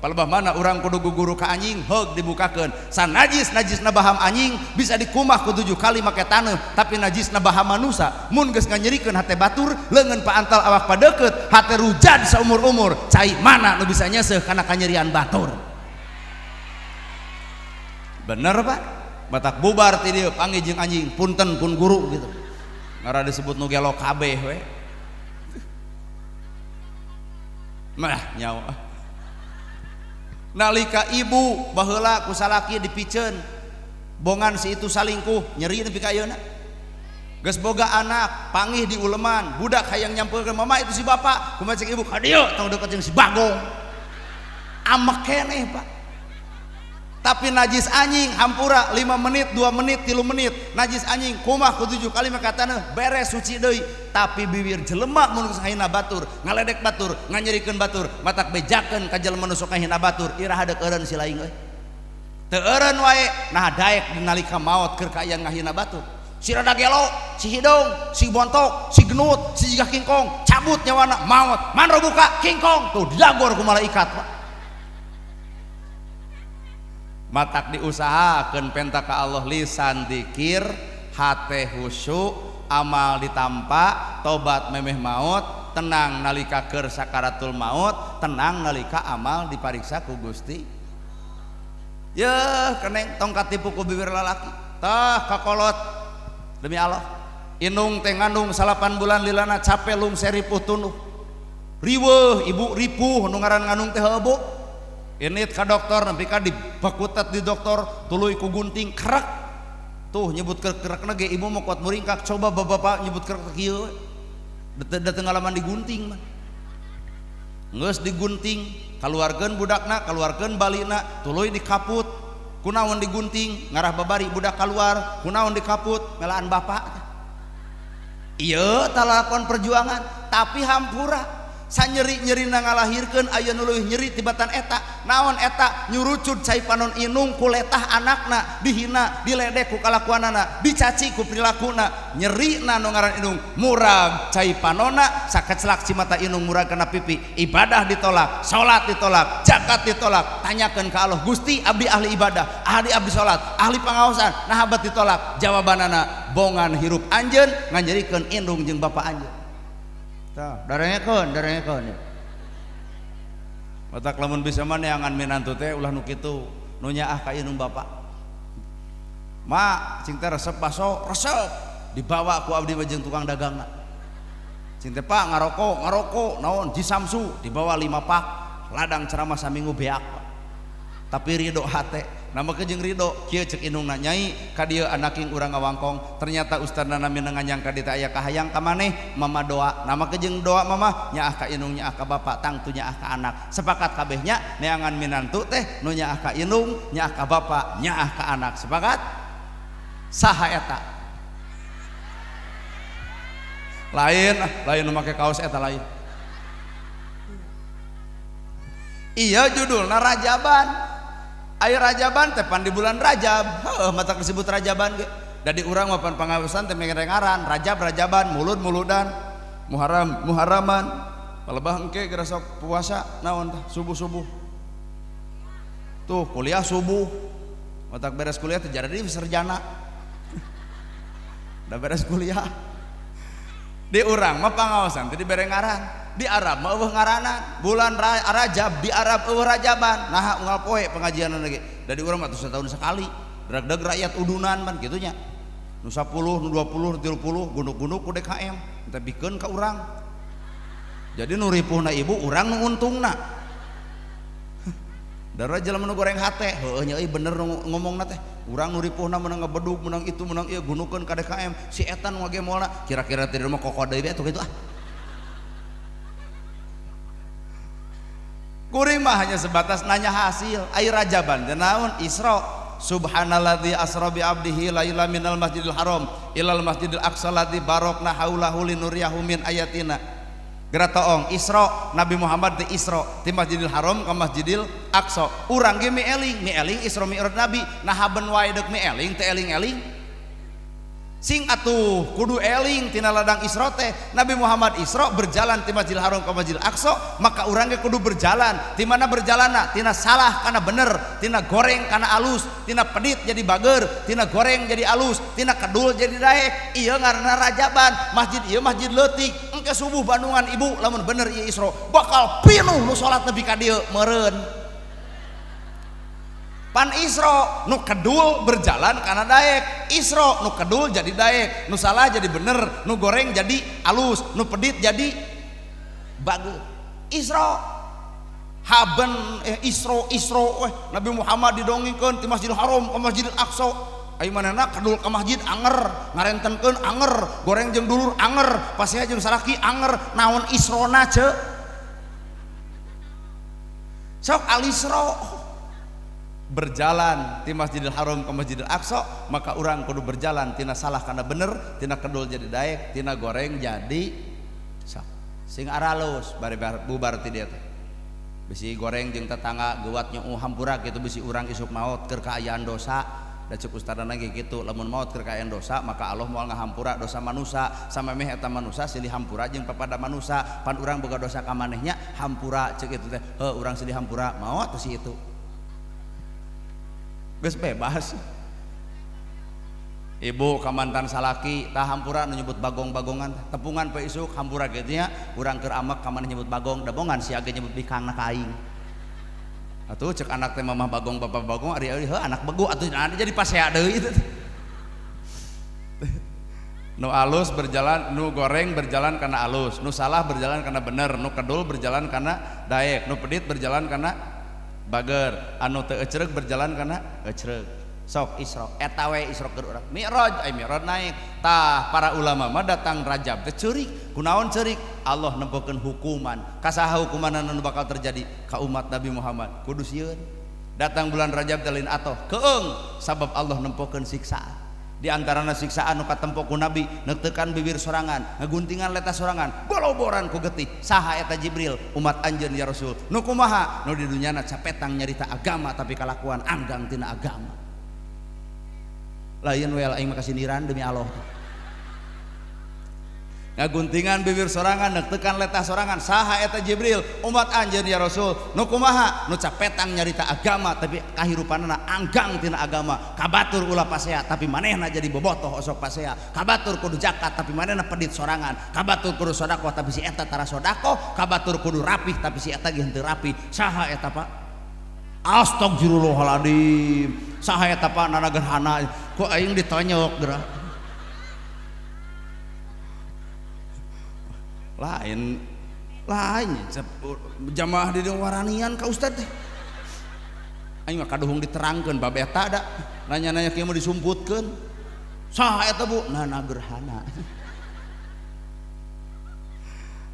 Palebah mana urang kudu guguru ka anjing, heug dibukakeun. Sanajis najisna baham anjing bisa dikumah ku 7 kali make taneuh, tapi najisna baham manusa mun geus nganyerikeun hate batur, leungeun paantal awak padeukeut, hate rujad saumur-umur, cai mana nu bisa nyeuseuh kana kanyerian batur. Bener Pak? Batak bubar ti dieu panggih jeung anjing, punten pun guru gitu. Ngara disebut nu gelo kabeh we. Mah nyawa. Nalika ibu baheula ku salaki dipiceun bongan si itu salingkuh nyeri nepi ka ayeuna geus boga anak pangih di uleman budak hayang nyampeurkeun mama itu si bapak kumaha cek ibu ka dieu tong deukeut jeung si bagong amek keneh Pak. Tapi najis anjing hampura 5 menit 2 menit 3 menit najis anjing kumah ku 7 kali maka taneuh beres suci deui. Tapi bibir jelema mun geus ngahina batur ngaledek batur nganyerikeun batur matak bejakeun ka jelema nu sok ngahina batur iraha deuk eureun si laing euy teu eureun wae nah daek dinalika maot keur kaayaan ngahina batur si rada gelo si hidung si bontok si genut si jiga kingkong cabut nyawana maot manro buka kingkong tuh dilagor ku malaikat Pak. Matak diusahakeun penta ka Allah lisan dikir, hate khusyuk, amal ditampa, tobat memeh maut, tenang nalika keur sakaratul maut, tenang nalika amal dipariksa ku Gusti. Yeuh keneng tong katipu ku bibir lalaki. Tah kakolot demi Allah. Indung teh ngandung 8 bulan lilana capek lungser ripuh tunuh. Riweuh ibu ripuh nu ngaran ngandung teh heueuh. Init ka dokter nepi ka dibakutet di dokter tuluy ku gunting krek tuh nyebut krek-krekna ge ibu mah kuat muringkak coba bapak nyebut krek kieu dateng ngalaman digunting mah. Geus digunting, kaluarkeun budakna, kaluarkeun balina, tuluy dikaput. Kunaon digunting, ngarah babari budak kaluar, kunaon dikaput, melaan bapak. Ieu talakon perjuangan, tapi hampura. Sanyeri-nyerina ngalahirkeun aya nu leuwih nyeri tibatan eta. Naon eta? Nyurucud cai panon inung ku letah anakna, dihina, diledek ku kalakuanana, dicaci ku prilakuna. Nyerina nu ngaran inung murag cai panona, sakeclak cimata inung murag kana pipi. Ibadah ditolak, salat ditolak, zakat ditolak. Tanyakeun ka Allah, Gusti abdi ahli ibadah, ahli abdi salat, ahli pangaosan, nah habat ditolak. Jawabanana bongan hirup anjeun nganyerikeun indung jeung bapa anjeun. Tah, darengekeun, darengekeun. Matak lamun bisa mah neangan minantu teh ulah nu kitu, nu nyaah ka indung bapa. Ma, cing teh resep baso, resep. Dibawa ku abdi mah jeung tukang dagangna. Cing teh Pak ngarokok, ngarokok, naon Ji Samsu dibawa 5 pak, ladang ceramah saminggu beak. Tapi ridho hate. Nama ke jeung ridho, kieu cek indungna nyai ka dieu anaking urang ngawangkong. Ternyata ustadna minang nyangka di teh aya kahayang ka maneh, mama doa. Nama ke jeung doa mama nyaah ka indung nyaah ka bapak, tangtu nyaah ka anak. Sepakat kabehnya neangan minantu teh nu nyaah ka indung, nyaah ka bapak, nyaah ka anak. Sepakat? Saha eta? Lain, lain nu make kaos eta lain. Iya judulna Rajaban. Air Rajaban teh pan di bulan Rajab. Heuh matak disebut Rajaban ge. Da di urang mah pan pangaosan teh mengerengaran, Rajab Rajaban, mulud muludan, Muharram Muharraman. Palebah engke geura sok puasa naon tah subuh-subuh. Tuh kuliah subuh. Matak beres kuliah teh jadi sarjana. Da beres kuliah. Di urang mah pangaosan teh dibere ngaran. Di Arab mah eueuh ngaranan. Bulan Rajab di Arab eueuh Rajaban. Naha unggal poe pengajianna ge. Da di urang mah setahun sekali. Drag-drag rakyat udunan pan kitu nya. Nu 10, nu 20, nu 30 gunduk-gunduk ku DKM. Teh bikeun ka urang. Jadi nu ripuhna ibu urang nu untungna. Darah jelema nu goreng hate, heueuh nya euy bener ngomongna teh. Urang nu ripuhna meunang ngebedug, meunang itu, meunang ieu gunukeun ka DKM. Si eta nu ngagemolna kira-kira teh di rumah koko deui atuh kitu ah. Kuring mah hanya sebatas nanya hasil. Ai Rajaban teh naon? Isra. Subhanalladzi asra bi abdihi laila minal masjidil haram ilal masjidil aqsa ladzi barakna haulahu linuriyahu min ayatina. Geura toong Isra, Nabi Muhammad teh Isra ti Masjidil Haram ka Masjidil Aqsa. Urang ge mieling, mieling Isra Mi'raj Nabi. Nah haben wae deuk mieling teh eling-eling. Sing atuh kudu eling tina ladang Isra teh. Nabi Muhammad Isra berjalan ti Masjidil Haram ka Masjidil Aqsa, maka urang ge kudu berjalan. Ti mana berjalanna? Tina salah kana bener, tina goreng kana alus, tina pedit jadi bager, tina goreng jadi alus, tina kedul jadi daek. Ieu ngaranna Rajaban. Masjid ieu masjid leutik. Engke subuh Bandungan ibu lamun bener ieu Isra bakal pinuh nu salat nepi ka dieu meureun. Pan Isra nu kedul berjalan karena daek, Isra nu kedul jadi daek, nu salah jadi bener, nu goreng jadi alus, nu pedit jadi bagus. Isra haben Isra Isra Nabi Muhammad didongengkeun ti Masjidil Haram ka Masjidil Aqsa. Ayo manehna kedul ka masjid anger, ngarentenkeun anger, goreng jeung dulur anger, pasea jeung salaki anger, naon Isrona ce? Sok al-Isra berjalan ti Masjidil Haram ke Masjidil Aqsa, maka urang kudu berjalan tina salah kana bener, tina kedul jadi daek, tina goreng jadi sok. Sing aralus bari bubar ti dieu teh. Bisi goreng jeung tetangga geuwat nyeuh hampura kitu bisi urang isuk maot keur kaayaan dosa. Da ceuk ustadana ge kitu, lamun maot keur kaayaan dosa maka Allah moal ngahampura dosa manusa, samemeh eta manusa silih hampura jeung papada manusa. Pan urang boga dosa ka manehnya hampura ceuk itu teh. Heuh urang silih hampura maot si itu. Geus bebas. Ibu ka mantan salaki tah hampura nu nyebut bagong-bagongan tepungan poe isuk hampura kitu nya urang keur amek ka maneh nyebut bagong dabongan sia ge nyebut bikangna ka aing. Atuh cek anak teh mamah bagong bapak bagong ari ari heuh anak begu atuh jadi pasea deui itu. Nu alus berjalan, nu goreng berjalan karena alus, nu salah berjalan karena bener, nu kedul berjalan karena daek, nu pedit berjalan karena bager, anu teu ecreg berjalan karena ecreg. Sok Isra eta we Isra keur urang. Mi'raj ai mi'raj naik. Tah para ulama mah datang Rajab teh ceurik. Kunaon ceurik? Allah nempokeun hukuman. Ka saha hukumanna nu bakal terjadi? Ka umat Nabi Muhammad. Kudu sieun. Datang bulan Rajab teh lain atoh keung sabab Allah nempokeun siksaan. Di antarana siksaan nu katempo ku Nabi neuteukan bibir sorangan, ngaguntingan letah sorangan, boloboran ku getih. Saha eta Jibril? Umat anjeun ya Rasul. Nu kumaha? Nu di dunyana capetang nyarita agama tapi kalakuan anggang tina agama. Lain we aing mah kasindiran demi Allah. Ngaguntingan bibir sorangan, neuteukan letah sorangan. Saha eta Jibril? Umat anjeun ya Rasul. Nu kumaha? Nu capetang nyarita agama tapi kahirupanana anggang tina agama. Kabatur ulah pasea tapi manehna jadi bobotoh osok pasea. Kabatur kudu zakat tapi manehna pedit sorangan. Kabatur kudu sedekah tapi si eta tara sedekah. Kabatur kudu rapih tapi si eta ge henteu rapih. Saha eta Pak? Astagfirullahaladzim. Saha eta Pak nana gerhana? Ku aing ditonyok geura. Lain lain jamaah di waranian ka ustad teh. Aing mah kaduhung diterangkeun bab eta da. Nanya-nanya kieu mah disumputkeun. Saha eta Bu? Nana gerhana.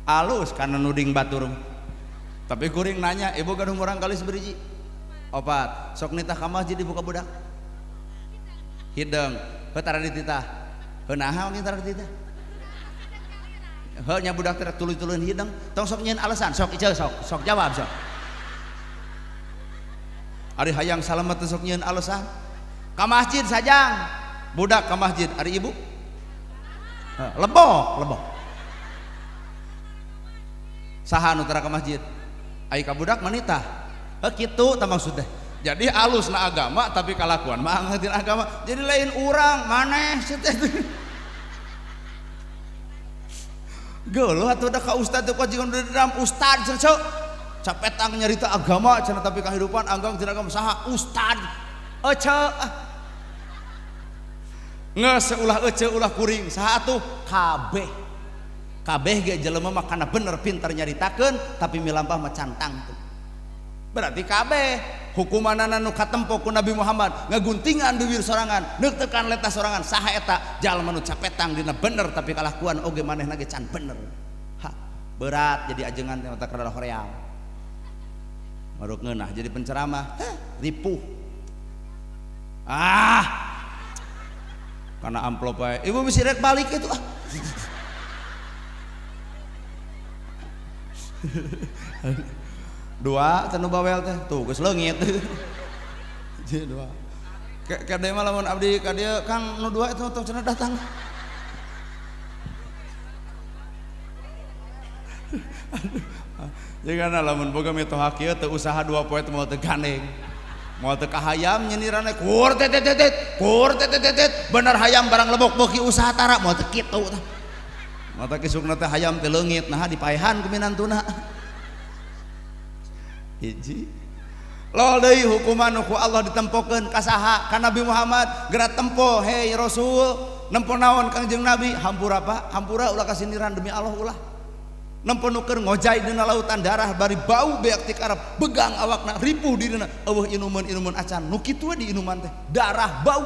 Alus kana nuding batur. Tapi kuring nanya, ibu gaduh murang kali seberiji? Opat. Sok nitah ka masjid ibu ka budak? Hideung. Heuh tara dititah. Heuh naha oge tara dititah? Heuh nya budak teh tuluy-tuluyn hideung. Tong sok nyieun alasan, sok iceu sok, sok jawab sok. Ari hayang salamet teh sok nyieun alasan. Ka masjid sajang. Budak ka masjid, ari ibu? Lebok, lebok. Saha nu tara ka masjid? Ai ka budak manitah. Heuh kitu tah maksud teh. Jadi alusna agama tapi kalakuan mah angeutin agama. Jadi lain urang maneh sia teh. Geuleuh atuh da ka ustad teh kajian dendam ustad cenah capetang nyarita agama cenah tapi kahirupan anggang cenah agama saha ustad ece geus ulah ece ulah kuring saha atuh kabeh kabeh ge jelema mah kana bener pintar nyaritakeun tapi milampah mah cantang tuh. Berarti kabeh hukumanana nu katempo ku Nabi Muhammad ngaguntingan bibir sorangan neuteukan letah sorangan saha eta jalma nu capetang dina bener tapi kalakuan oge manehna ge can bener. Ha, berat jadi ajengan teh mata kada hoream. Maruk ngeunah jadi penceramah, heh, ripuh. Ah. Karena amplop bae. Ibu bisi rek balik itu ah. Dua cenah bawel teh tuh geus leungit. Jadi dua. Kade mah lamun abdi ka dieu Kang nu dua eta tong cenah datang. Jigana lamun boga mitoha kieu teu usaha dua poe teh moal teu gandeng. Moal teu kahayam nyindirane kur tet tet tet kur tet tet tet bener hayam barang lebok beuki usaha tara moal teu kitu tah. Mata kisukna teh hayam teh leungit naha dipaehan ku minantuna. Hiji lol deui hukuman ku Allah ditempokeun ka saha? Ka Nabi Muhammad. Geura tempo hei Rasul nempo naon Kangjeng Nabi? Hampura Pak, hampura ulah kasindiran demi Allah ulah. Nempo nu keur ngojay dina lautan darah bari bau beak ti karep begang awakna ripuh dirina eueuh inuman-inuman acan nu kitu we diinuman teh darah bau.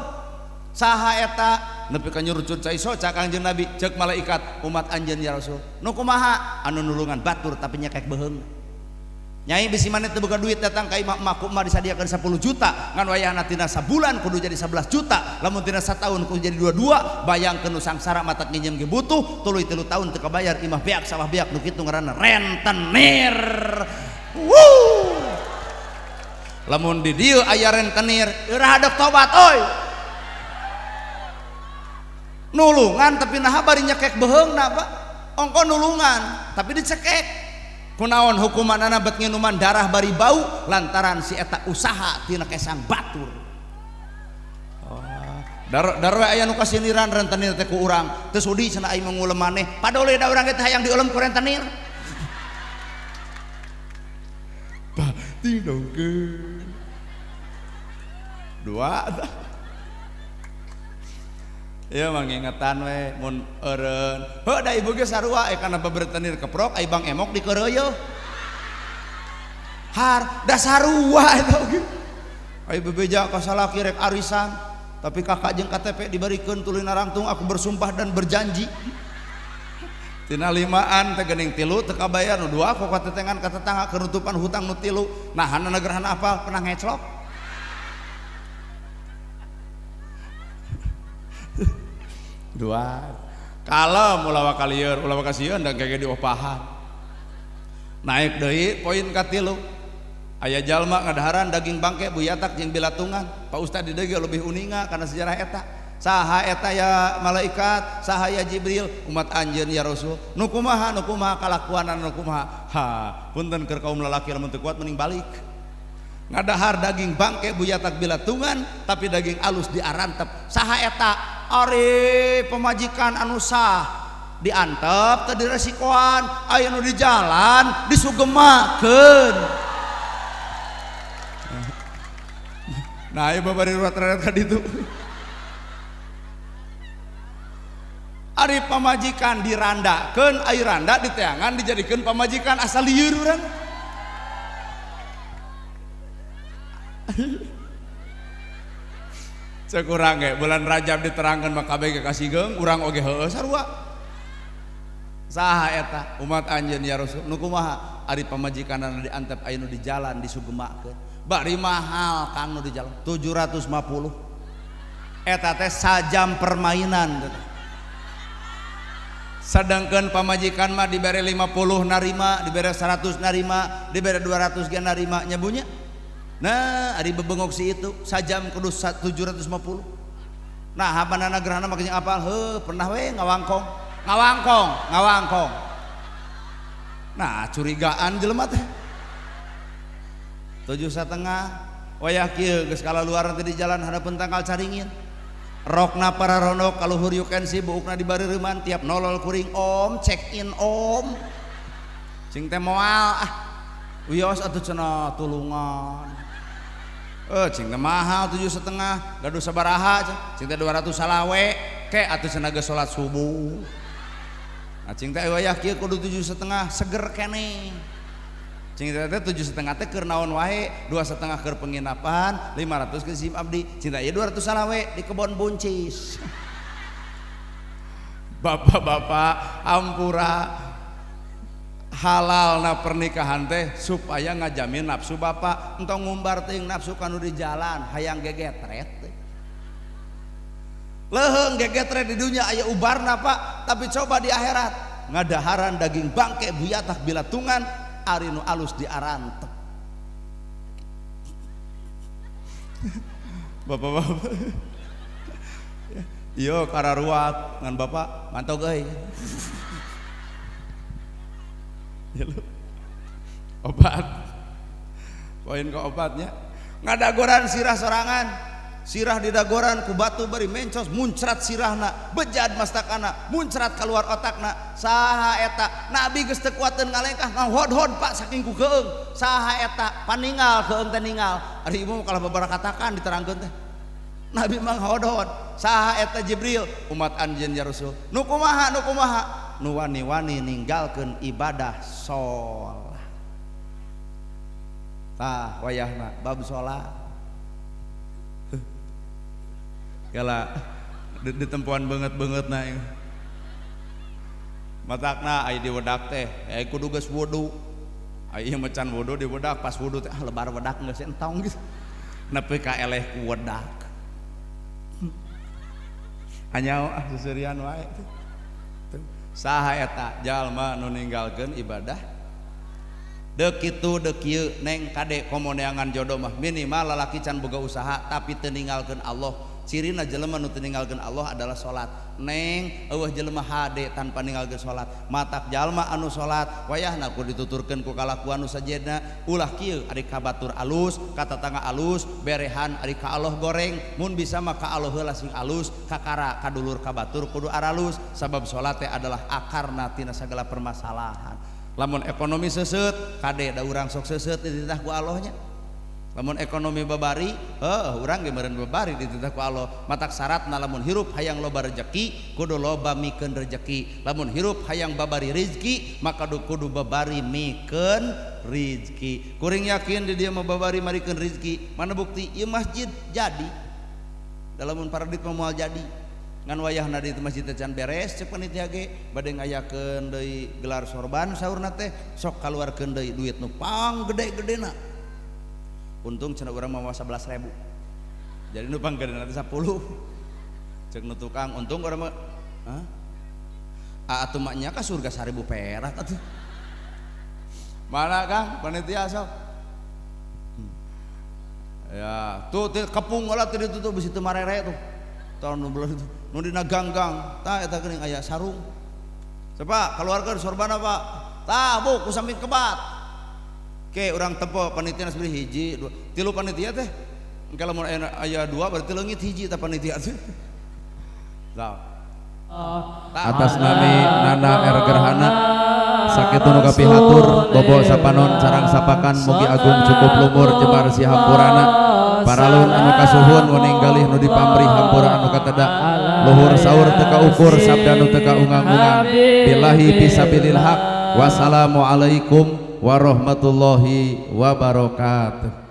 Saha eta? Nepi ka nyurucut cai soca Kangjeng Nabi ceuk malaikat umat anjeun ya Rasul. Nu kumaha? Anu nulungan batur tapi nyekek beuheung. Nyai bisi maneh teu boga duit datang ka imah emak ku emak disadiakeun 10 juta ngan wayahna tina sabulan kudu jadi 11 juta lamun tina sataun kudu jadi 22 bayangkeun nu sangsara matak nginjem ge butuh tuluy 3 tahun teu kabayar imah beak sawah beak nu kitu ngaranna rentenir. Wuh. Lamun di dieu aya rentenir eueuh hadek tobat euy. Nulungan tapi naha bari nyekek beuheungna Pak. Ongko nulungan tapi dicekek. Kunaon hukumanana bet nginuman darah bari bau lantaran si eta usaha tina kesang batur. Oh, darwe aya nu kasiniran rentenir teh ku urang teu sudi cenah aing mangulem maneh padole da urang teh hayang diulem ku rentenir. Bating dongkeun. Dua. Ieu mah ngingetan we mun eureun. Heuh da ibu ge sarua kana bebertenir keprok ai Bang Emok dikeureuyeun. Har da sarua eta oge. Aya bebeja ka salaki rek arisan tapi kakak jeung KTP dibarikeun tuluy narangtung aku bersumpah dan berjanji. Tina limaan teh geuning tilu teu kabayar nu dua kok katetengan ka tetangga kenutupan hutang nu tilu. Nah gerhana apal pernah ngeclok. Dua. Kalem ulah wakalieur ulah wakasieun da gege diopahan. Naik deui poin ka tilu. Aya jalma ngadaharan daging bangke buyatak jeung bilatungan. Pak Ustad di deui lebih uninga karena sejarah eta. Saha eta ya malaikat, saha ya Jibril, umat anjeun ya Rasul. Nu kumaha nu kumaha kalakuanan nu kumaha. Ha, punten keur kaum lalaki lamun teu kuat mending balik. Ngadahar daging bangke buyatak bilatungan tapi daging alus diarantep. Saha eta? Ari pemajikan anu sah diantep teu diresikoan, aya nu di jalan disugemakeun. Nah, ieu babari ruwat-ruwat ka ditu. Ari pamajikan dirandakeun, ari randa diteangan dijadikeun pamajikan asal lieur urang. Cek urang ge bulan Rajab diterangkeun mah kabeh ge kasigeung, urang oge heueuh sarua. Saha eta? Umat anjeun ya Rasul. Nu kumaha? Ari pamajikanna diantep aya nu di jalan disugemakeun. Bari mahal kang nu di jalan 750. Eta teh sajam permainan. Sedangkan pamajikan mah dibere 50 narima, dibere 100 narima, dibere 200 ge narima nyabunya. Nah, ari bebengok si itu sajam kudu 750. Nah, hapanana gerhana mah geus apal, heuh pernah we ngawangkong. Ngawangkong, ngawangkong. Nah, curigaan jelema teh. 7,5 wayah kieu geus kalaluar nanti di jalan hadapeun tangkal caringin. Rokna para ronok kaluhur you can see buukna di bareureuman tiap nolol kuring om check in om. Cing teh moal ah. Wios atuh cenah tulungan. Cing teh mahal 7,5 gaduh sabaraha cing teh 200 salawe ke atuh cenah geus salat subuh. Nah cing teh wayah kieu kudu 7,5 seger keneh. Cing teh 7,5 teh keur naon wae, 2,5 keur penginapan, 500 ke sim abdi. Cing teh 200 salawe di kebon buncis. Bapak-bapak ampura halalna pernikahan teh supaya ngajamin nafsu bapak, entong ngumbar teuing nafsu kanu di jalan hayang gegetret. Leuheung gegetret di dunia aya ubarna Pak, tapi coba di akhirat ngadaharan daging bangke buyatak bilatungan ari nu alus diarantep. Bapak-bapak ieu kararuat ngan bapak mantog euy. Obat poin ke obatnya ngadagoran sirah sorangan, sirah didagoran ku batu bari mencos muncrat sirahna bejad mastakana muncrat keluar otakna. Saha eta nabi geus teu kuateun ngalengkah ngahod-hod Pak saking ku keung. Saha eta paningal keung teh ningal ari ibu kalah babarakatakan diterangkeun teh nabi mah ngahod-hod. Saha eta Jibril umat anjeun ya Rasul. Nu kumaha nu kumaha nu wani-wani ninggalkeun ibadah sholat. Tah wayahna bab sholat kala ditempuan banget-banget na matakna aya di wedak teh aya kudu geus wudu aya macan wudu di wedak pas wudu teh ah lebar wedak geus entong geus nepi ka eleh ku wedak anyao ah seserian wae. Saha eta jalma nu ninggalkeun ibadah deuk kitu deuk kieu neng kade komo neangan jodoh mah minimal lalaki can boga usaha tapi teu ninggalkeun Allah. Cirina jelema nu teu ninggalkeun Allah adalah salat. Neng eueuh jelema hade tanpa ninggalkeun salat. Matak jalma anu salat wayahna kudu dituturkeun ku kalakuan nu sajenna ulah kieu ari ka batur alus, ka tatangga alus, berehan ari ka Allah goreng, mun bisa mah ka Allah heula sing alus, kakara ka dulur ka batur kudu aralus sabab salat teh adalah akarna tina sagala permasalahan. Lamun ekonomi seuseut kade da urang sok seuseut dititah ku Allahnya. Lamun ekonomi babari, heuh, urang ge meureun babari dititah ku Allah. Matak syaratna, lamun hirup hayang loba rejeki, kudu loba mikeun rejeki. Lamun hirup hayang babari rizki, maka kudu babari mikeun rizki. Kuring yakin di dieu mah babari marikeun rizki. Mana bukti? Ieu masjid jadi. Lamun paradit mah moal jadi. Ngan wayahna di masjid teh can beres, cek panitia ge bade ngayakeun deui gelar sorban, saurna teh sok kaluarkeun deui duit nu pang gede-gedena. Untung cenah urang mah 11.000, jadi nu pang gedena teh 10, cek nu tukang. Untung urang mah, hah, atuh maknya ka surga 1000 perak atuh. Mana Kang panitia, sok ya tuh kepung lah tadi tuh, bisi teu marere tuh tahun nu itu nu dina ganggang tah eta geuning aya sarung. Coba keluarkan sorban apa tah, bu, ku samping kebat. Oke, urang tempo panitia sebenarnya hiji, dua, tilu panitia teh. Kalau mau aya dua berarti leungit hiji tah panitia teh. Nah. Atas nami Nana R Gerhana, sakitu nu kapihatur. Bobo sapanon carang sapakan, mugi agung cukup lumur, jembar si hampurana. Paralun anu kasuhun, wening galih nu dipamrih, hampura anu kateda. Luhur saur teu kaukur, sabda nu teu kaungang-ungang. Billahi fisabilil haq, wassalamualaikum warahmatullahi wabarakatuh.